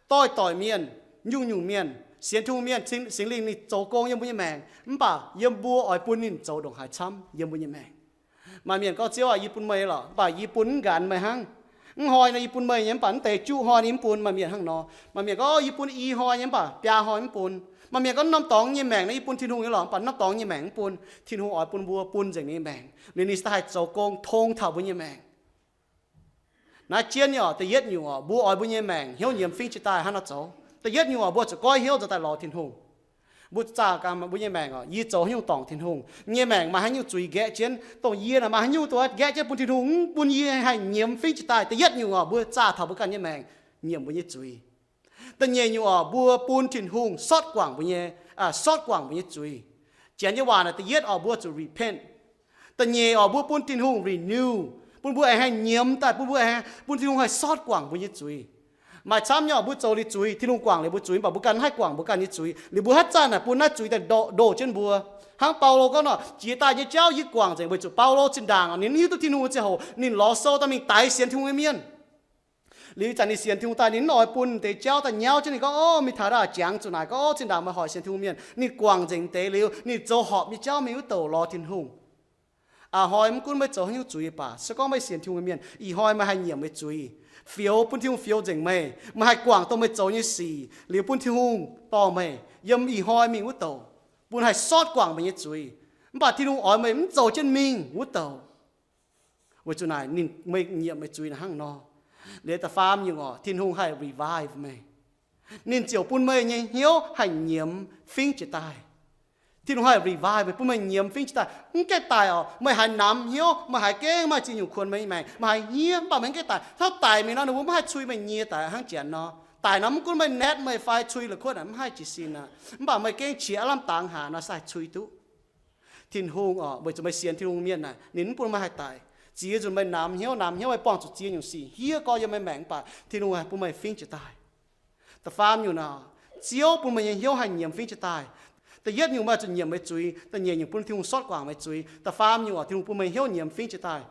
Doix-doix mienh, nyungc-nyungc mienh, sienx Tin-Hungh mienh, Singx, Singx Lingh ninh zoux gong yiem mbuo nyei maengc, mv baac yiem mbuo oix bun ninh zoux ndongc haaix camv yiem mbuo nyei maengc. Maaih mienh gorngv, Ziouv aac, yie bun meih lorqc, mv baac yie bun mv nqanx meih hnangv. Mv hnoi nor yie bun meih nyei, mv baac mv deix juqv hnoi ninh mv bun. Maaih mienh hnangv nor. Maaih mienh gorngv, yie bun i hnoi nyei, mv baac biaa hnoi mv bun. Maaih mienh gorngv, norm dorngx nyei maengc nor yie bun Tin-Hungh nyei lorqc, mv baac norm dorngx nyei maengc mv bun. Tin-Hungh oix bun mbuo bun nzengc ninh nyei maengc, liuz ninh se daaih haih zoux gong tong taux mbuo nyei maengc. Naaiv jienv nyei oc, da'yietv nyungc oc, mbuo oix mbuo nyei maengc hnyouv nyiemz fingv jiex daaih hnangv nor zoux. Da'yietv nyungc oc, mbuo zuqc goiv hnyouv nzuonx daaih lorz Tin-Hungh. Mbuo zaah ganh mbuo nyei maengc oc, yie zoux haaix nyungc dorngc Tin-Hungh. Yie nyei maengc maaih haaix nyungc zuiz nqaeqv jienv, dongh yie naaic maaih haaix nyungc duqv nqaeqv jienv bun Tin-Hungh mv bun yie haih nyiemz fingv jiex daaih. Da'yietv nyungc oc, mbuo zaah taux mbuo ganh nyei maengc nyiemc mbuo nyei zuiz. Da'nyeic nyungc oc, mbuo bun Tin-Hungh sortv guangc mbuo nyei, sortv guangc mbuo nyei zuiz. Janx nyei waac naaic da'yietv oc, mbuo zuqc repent. Da'nyeic oc, mbuo bun Tin-Hungh renew, bun mbuo aengx haih nyiemz daaih, bun mbuo aengx, bun Tin-Hungh haih sortv guangc mbuo nyei zuiz. Maaih camv nyei oc, mbuo zoux liuz zuiz, Tin-Hungh guangc liuz mbuo zuiz, mv baac mbuo ganh mv haih guangc mbuo ganh nyei zuiz, liuz mbuo haaix zanc naaic bun naaiv zuiz daaih ndoh, ndoh jienv mbuo. Hnangv Baulo gorngv nor, jiex daaih nyei jauv yie guangc nzengc weic zuqc Baulo zinh ndaangc oc, ninh mv hiuv duqv Tin-Hungh nyei ziangh hoc ninh lorz sou daaih mingh daix sienx Tin-Hungh nyei mienh. Liuz ih zanc ninh sienx Tin-Hungh daaih, ninh mv oix bun deix jauv daaih nyauv jienv ninh gorngv, Ov, mingh taux ndau jangx zuqc naaic gorngv, Ov, zinh ndaangc meih hoic sienx Tin-Hungh mienh. Ninh guangc nzengc deix liuz, ninh zoux horpc nyei jauv mingh wuov douc lorz Tin-Hungh. A'hnoi mv gunv meih zoux haaix nyungc zuiz baac, se gorngv meih sienx Tin-Hungh nyei mienh, ih hnoi meih haih nyiemc meih zuiz, fioux, bun Tin-Hungh fioux nzengc meih. Meih haih guangc dongh meih zoux nyei sic liuz bun Tin-Hungh dorh meih yiem ih hnoi mingh wuov douc, bun haih sortv guangc meih nyei zuiz. Mv baac Tin-Hungh oix meih mv zoux jienv mingh wuov douc. Weic zuqc naaic ninh, meih nyiemc meih zuiz naaic hnangv nor. Liuz da'faam nyungc oc, Tin-Hungh haih revive meih. Ninh ziouc bun meih nyei hnyouv haih nyiemz fingv jiex daaih. Tin-Hungh haih revive meih, bun meih nyiemz fingv jiex daaih. Mv gaengh daic oc, meih haiz namx hnyouv, meih haiz gengh maaih ziex nyungc kuonx meih nyei maengc, meih haiz hniev, mv baac meih mv gaengh daic. Taux daic mingh nor, ninh mbuo mv haih cui meih nyie daaih hnangv janx nor. Daic nor mv gunv meih natv meih fai cui la'kuotv naaic, mv haih jiez sin aqv. Mv baac meih gengh qiex aav lamh dangx haac nor, se haih cui duqv. Tin-Hungh oc, weic zuqc meih sienx Tin-Hungh mienh naaic, ninh mv bun meih haih daic. Ziex nzunc meih namx hnyouv, namx hnyouv, meih buangh zuqc ziex nyungc sic hniev gorx yiem meih maengc, mv baac Tin-Hungh haih bun meih fingv jiex daaih. Da'faam nyungc nor, Ziouv bun meih nyei hnyouv haih nyiemz fingv jiex daaih. Da'yietv nyungc, meih zuqc nyiemc meih zuiz. Da'nyeic nyungc, bun Tin-Hungh sortv guangc meih zuiz. Da'faam nyungc oc, Tin-Hungh bun meih hnyouv nyiemz fingv jiex daaih.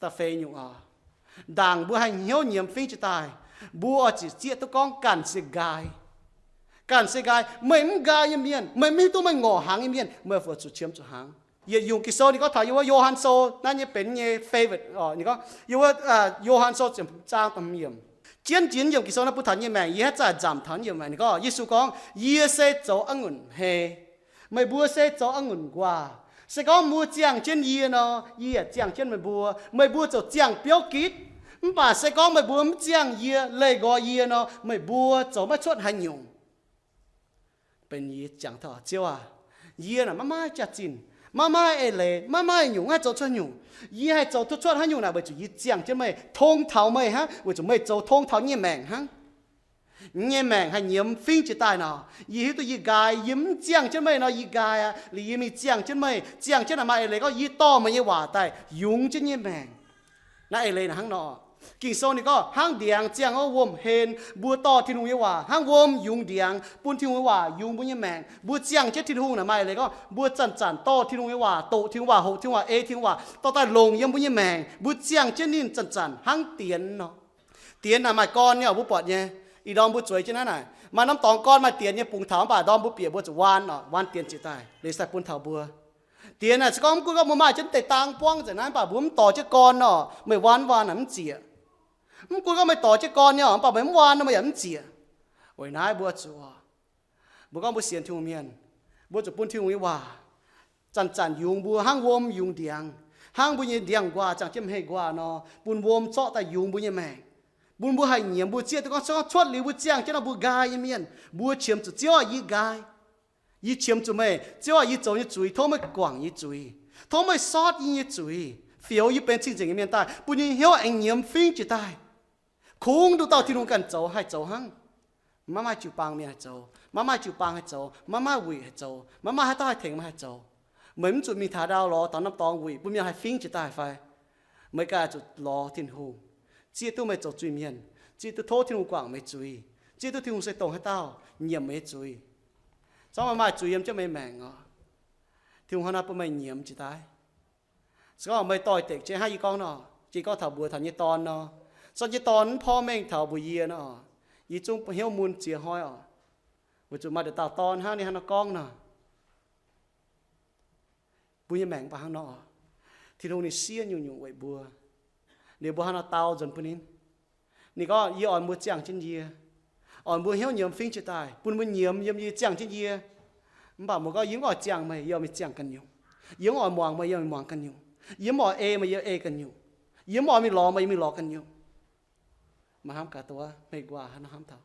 Da'feix nyungc oc, ndaangc mbuo haih hnyouv nyiemz fingv jiex daaih, mbuo oix zuqc zieqv duqv gorngv ganh se nqaai. Ganh se nqaai, meih mv nqaai nyei mienh, meih mv hiuv duqv meih ngorc hnaangx nyei mienh, meih oix zuqc qiemx zuqc hnaangx. Yietc nyungc Ging-Sou ninh gorngv taux yiem wuov Yo^han Sou naaiv nyei benx nyei favorite oc, ninh gorngv yiem wuov, aa, Yo^han Sou ziepc zaang da'hmz yiemc. Jienv jiex yiem Ging-Sou naaiv bun taux nyei maengc, yie haaix zanc nzamc taux nyei maengc. Ninh gorngv, Yesu gorngv, Yie se zoux a'ngunc hei, meih mbuo se zoux a'ngunc nquaah. Se gorngv mbuo ziangh jienv yie nor, yie yaac ziangh jienv meih mbuo. Meih mbuo ziouc ziangh biouv gitv. Mv baac se gorngv meih mbuo mv ziangh yie, leih nqoi yie nor, meih mbuo zoux maiv cuotv haaix nyungc. Benx yie ziangh taux, Ziouv aac, yie naaic maiv maaih jaax-zinh, maiv maaih eix leiz, maiv maaih nyungc haih zoux cuotv nyungc. Yie haih zoux duqv cuotv haaix nyungc naaic weic zuqc yie ziangh jienv meih, tong taux meih hnangv, weic zuqc meih zoux tong taux nyei maengc hnangv. Nyei maengc haih nyiemz fingv jiex daaih nor, yie hiuv duqv yie nqaai. Yie mv ziangh jienv meih nor, yie nqaai aqv. Liuz yie mingh ziangh jienv meih, ziangh jienv naaic maaih eix leiz gorngv yie dorh meih nyei waac daaih yungz jienv nyei maengc. Naaiv eix leiz naaic hnangv nor. Ging-Sou ninh gorngv hnangv ndiangx ziangh wuov wuom-hlen, mbuo dorh Tin-Hungh nyei waac hnangv wuom yungz ndiangx, bun Tin-Hungh nyei waac yungz mbuo nyei maengc. Mbuo ziangh jienv Tin-Hungh naaic maaih eix leiz gorngv mbuo zanc-zanc dorh Tin-Hungh nyei waac, doqc Tin-Hungh waac, hoqc Tin-Hungh waac, ei Tin-Hungh waac dorh daaih longc yiem mbuo nyei maengc. Mbuo ziangh jienv ninh zanc-zanc hnangv dienx nor. Dienx naaic maaih gorn nyei oc, mbuo buatc nyei. Ih ndorm mbuo zueiz jienv naaiv naaic, maaih norm dorngx gorn maaih dienx nyei bungx taux, mv baac ndorm mbuo bieqc mbuo zuqc waan oc, waan dienx jiex daaih, liuz se daaih bun taux mbuo. Dienx naaic se gorngv mv gunv gorngv mbuo maaih jienv deix dang buangv nzengc naaiv, mv baac mbuo mv dorh jienv gorn nor, meih waan waan naaic mv zieqc. Mv gunv gorngv meih dorh jienv gorn nyei oc, mv baac meih mv waan nor, meih yaac mv zieqc. Weic naaiv mbuo zuqc, mbuo gorngv mbuo sienx Tin-Hungh mienh, mbuo zuqc bun Tin-Hungh nyei waac zanc-zanc yungz mbuo hnangv wuom yungz ndiangx, hnangv mbuo nyei ndiangx-nquaah ziangh jienv hei-nquaah nor, bun wuom zorqv daaih yungz mbuo nyei maengc, bun mbuo haih nyiemz. Mbuo zieqv duqv gorngv, gorngv cuotv liuz mbuo ziangh jienv nor mbuo nqaai nyei mienh, mbuo qiemx zuqc, Ziouv aac, yie nqaai. Yie qiemx zuqc meih, Ziouv aac, yie zoux nyei zuiz, tov meih guangc yie zuiz, tov meih sortv yie nyei zuiz, fioux yie benx cing-nzengc nyei mienh daaih, bun yie nyei hnyouv aengx nyiemz fingv jiex daaih. Kungx nduqc dauh Tin-Hungh ganh zoux haih zoux hnangv. Maiv maaih jiu-baang mienh haih zoux, maiv maaih jiu-baang haih zoux, maiv maaih wuic haih zoux, maiv maaih haaix dauh haih tengx meih haih zoux. Meih mv zuqc mingh taux ndau lorz taux norm dorngx wuic bun mienh haih fingv jiex daaih fai? Meih ganh zuqc lorz Tin-Hungh, zieqv duqv meih zoux zuiz-mienh, zieqv duqv tov Tin-Hungh guangc meih zuiz, zieqv duqv Tin-Hungh se dongh haaix dauh nyiemc meih nyei zuiz. Zorqv maaih zuiz yiem jienv meih maengc oc, Tin-Hungh hnangv naaiv bun meih nyiemz jiex daaih. Se gorngv meih doix-dekc jienv hnangv yie gorngv nor, jiex gorngv taux mbuox taux nyei dorn nor, se nyei dorn mv porv mengh taux mbuox yie nor, yie zungv hnyouv mun ziex hnoi oc, weic zuqc maaih dauh dorn hnangv ninh hnangv nor gorngv nor. Mbuo nyei maengc mv baac hnangv nor. Tin-Hungh ninh siev nyungc-nyungc weic mbuo. Liuz mbuo hnangv nor dau nzuonx bun ninh. Ninh gorngv, yie oix mbuo ziangh jienv yie, oix mbuo hnyouv nyiemz fingv jiez daaih, bun mbuo nyiemz yiem yie, ziangh jienv yie. Mv baac mbuo gorngv, yie mv oix ziangh meih, yie oix mingh ziangh ganh nyungc. Yie mv oix muangx meih, yie oix mingh muangx ganh nyungc. Yie mv oix ei meih, yie ei ganh nyungc. Yie mv oix mingh lorz meih, yie mingh lorz ganh nyungc. Maaih hnamv gaax duqv hmei nquaah hnangv nor hnamv taux,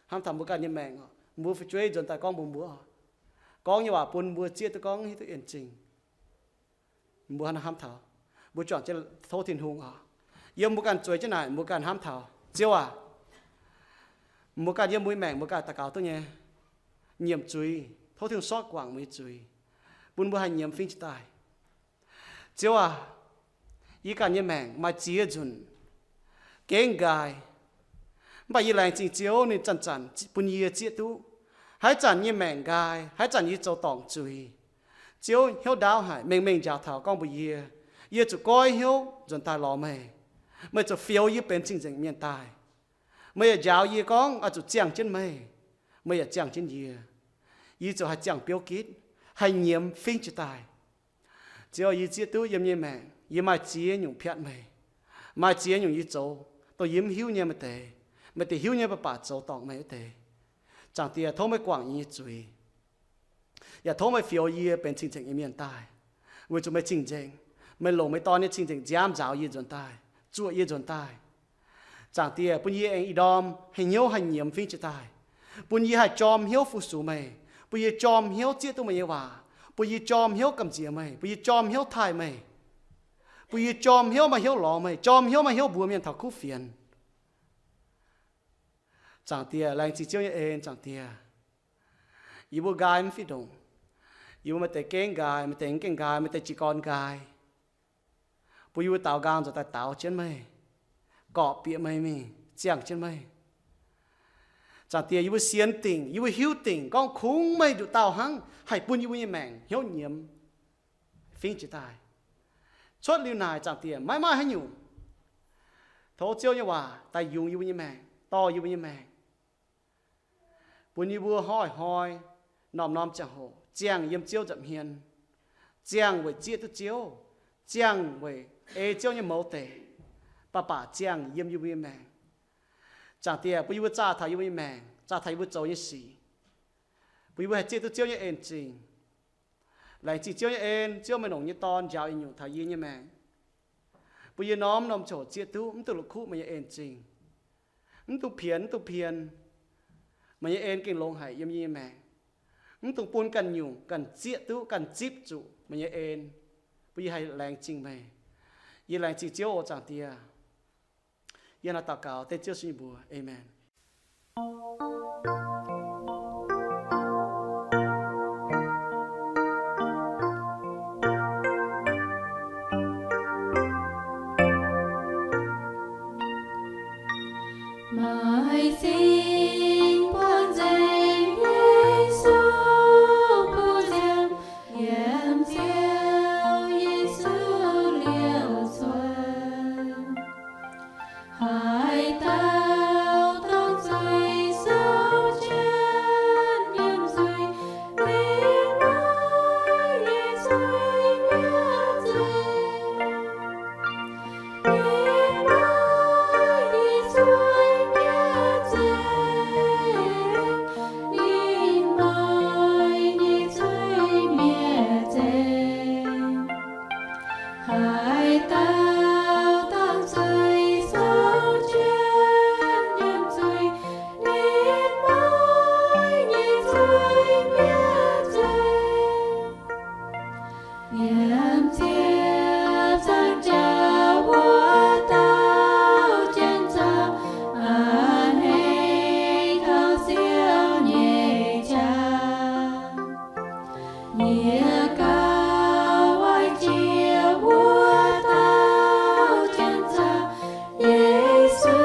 hnamv taux mbuo ganh nyei maengc oc. Mbuo fu'jueiv nzuonx daaih gorngv mbuox mbuo oc, gorngv nyei waac bun mbuo zieqv duqv gorngv hiuv duqv en zingh. Mbuo hnangv nor hnamv taux, mbuo juangc jienv tov Tin-Hungh oc. Yiem mbuo ganh zueiz jienv naaic, mbuo ganh hnamv taux, Ziouv aac, mbuo ganh yiem mbuo nyei maengc mbuo ganh daux gaux duqv nyei, nyiemc zuiz, tov Tin-Hungh sortv guangc mbuo nyei zuiz, bun mbuo haih nyiemz fingv jiez daaih. Ziouv aac, yie ganh nyei maengc maaih ziex nzunc gengh nqaai. Mv baac yie laengz zingh Ziouv ninh zanc-zanc bun yie zieqv duqv, haaix zanc nyei maengc nqaai, haaix zanc yie zoux dorngc zuiz, Ziouv hnyouv ndaauv haic, mengh mengh njaaux taux gorngv mbuox yie, yie zuqc goiv hnyouv nzuonx daaih lorz meih. Meih zuqc fioux yie benx cing-nzengc mienh daaih. Meih yaac njaaux yie gorngv oix zuqc ziangh jienv meih, meih yaac ziangh jienv yie. Yie zuqc haih ziangh biouv gitv, haih nyiemz fingv jiez daaih. Ziouv, yie zieqv duqv yiem yie nyei maengc yie maaih ziex nyungc piatv meih, maaih ziex nyungc yie zoux dongh yie mv hiuv nyei, maaih deix, maaih deix hiuv nyei mv baac zoux dorngc meih wuov deix. Zaangc Diex, tov meih guangc yie nyei zuiz, yaac tov meih fioux yie benx cing-nzengc nyei mienh daaih, weic zuqc meih cing-nzengc. Meih longc meih Dorn nyei cing-nzengc nziaamv nzaaux yie nzuonx daaih, zuoqc yie nzuonx daaih. Zaangc Diex, bun yie aengx ih ndorm haih hnyouv haih nyiemz fingv jiez daaih, bun yie haih jorm hnyouv fu-sux meih, bun yie jorm hnyouv zieqv duqv meih nyei waac, bun yie jorm hnyouv gamh nziex meih, bun yie jorm hnyouv taaih meih, bun yie jorm hnyouv maaih hnyouv lorz meih, jorm hnyouv maaih hnyouv mbuox mienh taux kuv fienx. Zaangc Diex, laengz zingh Ziouv nyei en. Zaangc Diex, yie mbuo nqaai mv fih ndongc. Yie mbuo maaih deix gengh nqaai, maaih deix mv gengh nqaai, maaih deix jiez gorn nqaai. Bun yie mbuo daaux nqaang nzuonx daaih daaux jienv meih, gorqv-bieqc meih mingh, ziangh jienv meih. Zaangc Diex, yie mbuo sienx dingc, yie mbuo hiuv dingc gorngv kungx meih nduqc dauh hnangv haih bun yie mbuo nyei maengc hnyouv nyiemz fingv jiez daaih. Cuotv liuz naaic, Zaangc Diex, maiv maaih haaix nyungc. Tov Ziouv nyei waac daaih yungz yie mbuo nyei maengc, dorh yie mbuo nyei maengc, bun yie mbuo hnoi-hnoi, norm-norm ziangh hoc ziangh yiem Ziouv nza'hmien, ziangh weic zieqv duqv Ziouv, ziangh weic ei Ziouv nyei mouz deic, baac baac ziangh yiem yie mbuo nyei maengc. Zaangc Diex, bun yie mbuo zaah taux yie mbuo nyei maengc, zaah taux yie mbuo zoux nyei sic, bun yie mbuo haih zieqv duqv Ziouv nyei en zingh. Laengz zingh Ziouv nyei en. Ziouv, meih longc nyei Dorn njaaux yietc nyungc taux yie nyei maengc, bun yie norm-norm ziangh hoc zieqv duqv, mv dungx la'kuqv meih nyei en zingh, mv dungx pienx, mv dungx pien. Meih nyei en gengh longx haic yiem yie nyei maengc. Mv dungx bun ganh nyungc ganh zieqv duqv, ganh zipv zuqc meih nyei en, bun yie haih laengz zingh meih. Yie laengz zingh Ziouv oc, Zaangc Diex. Yie naaiv daux gaux dengv Ziouv Yesu nyei mbuox. Aamen. Maaih zingh buonv nzengc Yesu, buonv nzengc yiem Ziouv Yesu liouc cuotv. Haaix dauh dongh zuiz souv jienv nyiemc zuiz, ninh maiv nyei zuiz mi'aqv nzengc. Ninh maiv nyei zuiz mi'aqv nzengc. Ninh maiv nyei zuiz mi'aqv nzengc. Haaix dauh dongh zuiz souv jienv nyiemc zuiz, ninh maiv nyei zuiz mi'aqv nzengc. Yiem Ziouv Zaangc Jauv wuov dauh Janx-Zaux, a'hneiv taux Ziouv nyei qaqv. Yie gauh oix jiex wuov dauh Janx-Zaux, Yesu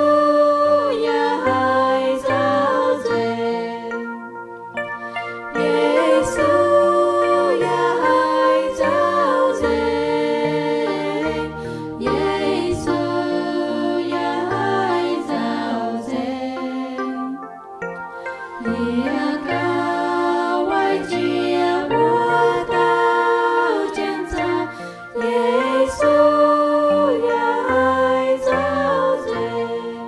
yaac haih nzauh nzengc. Yesu yaac haih nzauh nzengc. Yesu yaac haih nzauh nzengc. Yie gauh oix jiex wuov dauh Janx-Zaux, Yesu yaac haih nzauh nzengc.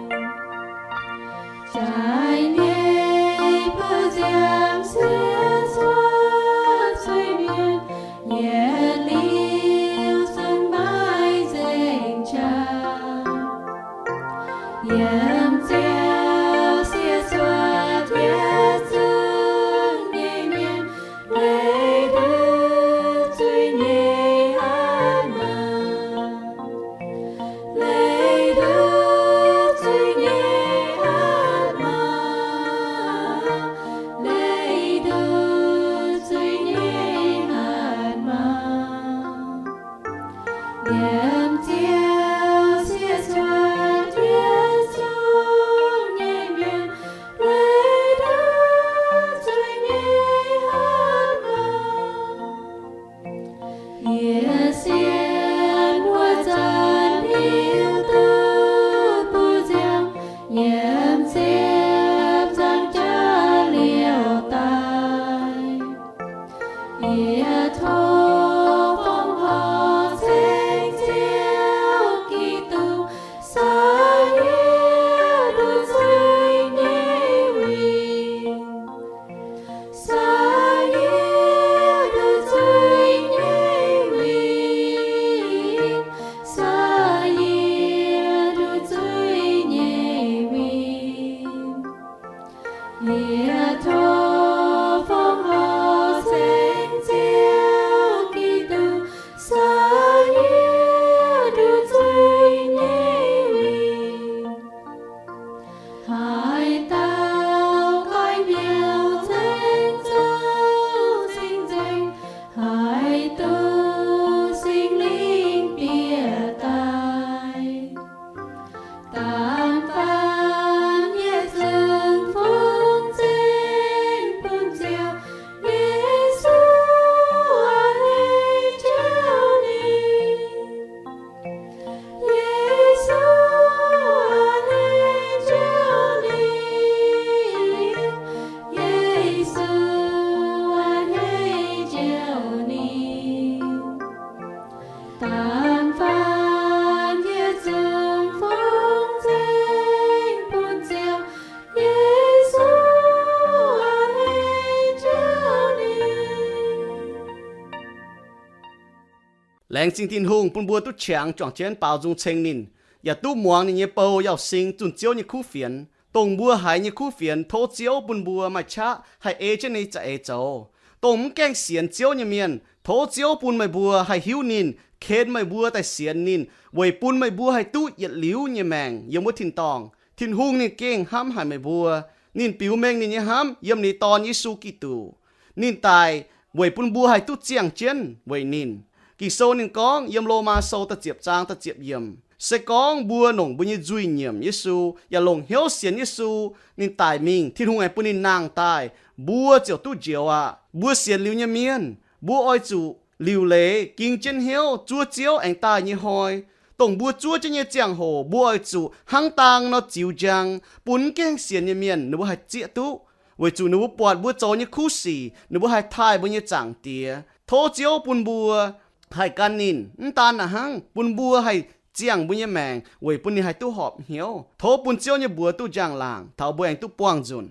Laengz zingh Tin-Hungh bun mbuo duqv qangx juangc jienv baaux nzung ceng ninh, yaac duqv muangx ninh nyei bou yauh sing zunh Ziouv nyei kuv fienx. Dongh mbuo haiz nyei kuv fienx, tov Ziouv bun mbuo maaih qaqv haih ei jienv ninh za'eix zoux. Dongh mv gaengh sienx Ziouv nyei mienh, tov Ziouv bun meih mbuo haih hiuv ninh, ken meih mbuo daaih sienx ninh, weic bun meih mbuo haih duqv yietc liuz nyei maengc yiem wuov tin-dorngh. Tin-Hungh ninh gengh hnamv haic meih mbuo. Ninh biux mengh ninh nyei hnamv yiem ninh nyei Dorn, Yesu Giduc. Ninh daic weic bun mbuo haih duqv ziangh jienv weic ninh. Ging-Sou ninh gorngv yiem Lomaa Sou da'ziepc zaang da'ziepc yiemc, se gorngv mbuo longc mbuo nyei nzuih nyiemc Yesu, yaac longc hnyouv sienx Yesu, ninh daic mingh, Tin-Hungh aengx bun ninh nangh daaih, mbuo ziouc duqv njoux aqv. Mbuo sienx liuz nyei mienh, mbuo oix zuqc liuc leiz, ging jienv hnyouv zuov Ziouv aengx daaih nyei hnoi. Dongh mbuo zuov jienv nyei ziangh hoc, mbuo oix zuqc hnangv dang nor ziux njang, bun mv gaengh sienx nyei mienh ninh mbuo haih zieqv duqv, weic zuqc ninh mbuo buatc mbuo zoux nyei kuv sic, ninh mbuo haih taaih mbuo nyei Zaangc Diex. Tov Ziouv bun mbuo haih gan ninh. Mv daan naaic hnangv, bun mbuo haih ziangh mbuo nyei maengc weic bun ninh haih duqv horpc hnyouv. Tov bun Ziouv nyei mbuox duqv njang-laangc taux mbuo aengx duqv buangh nzunc.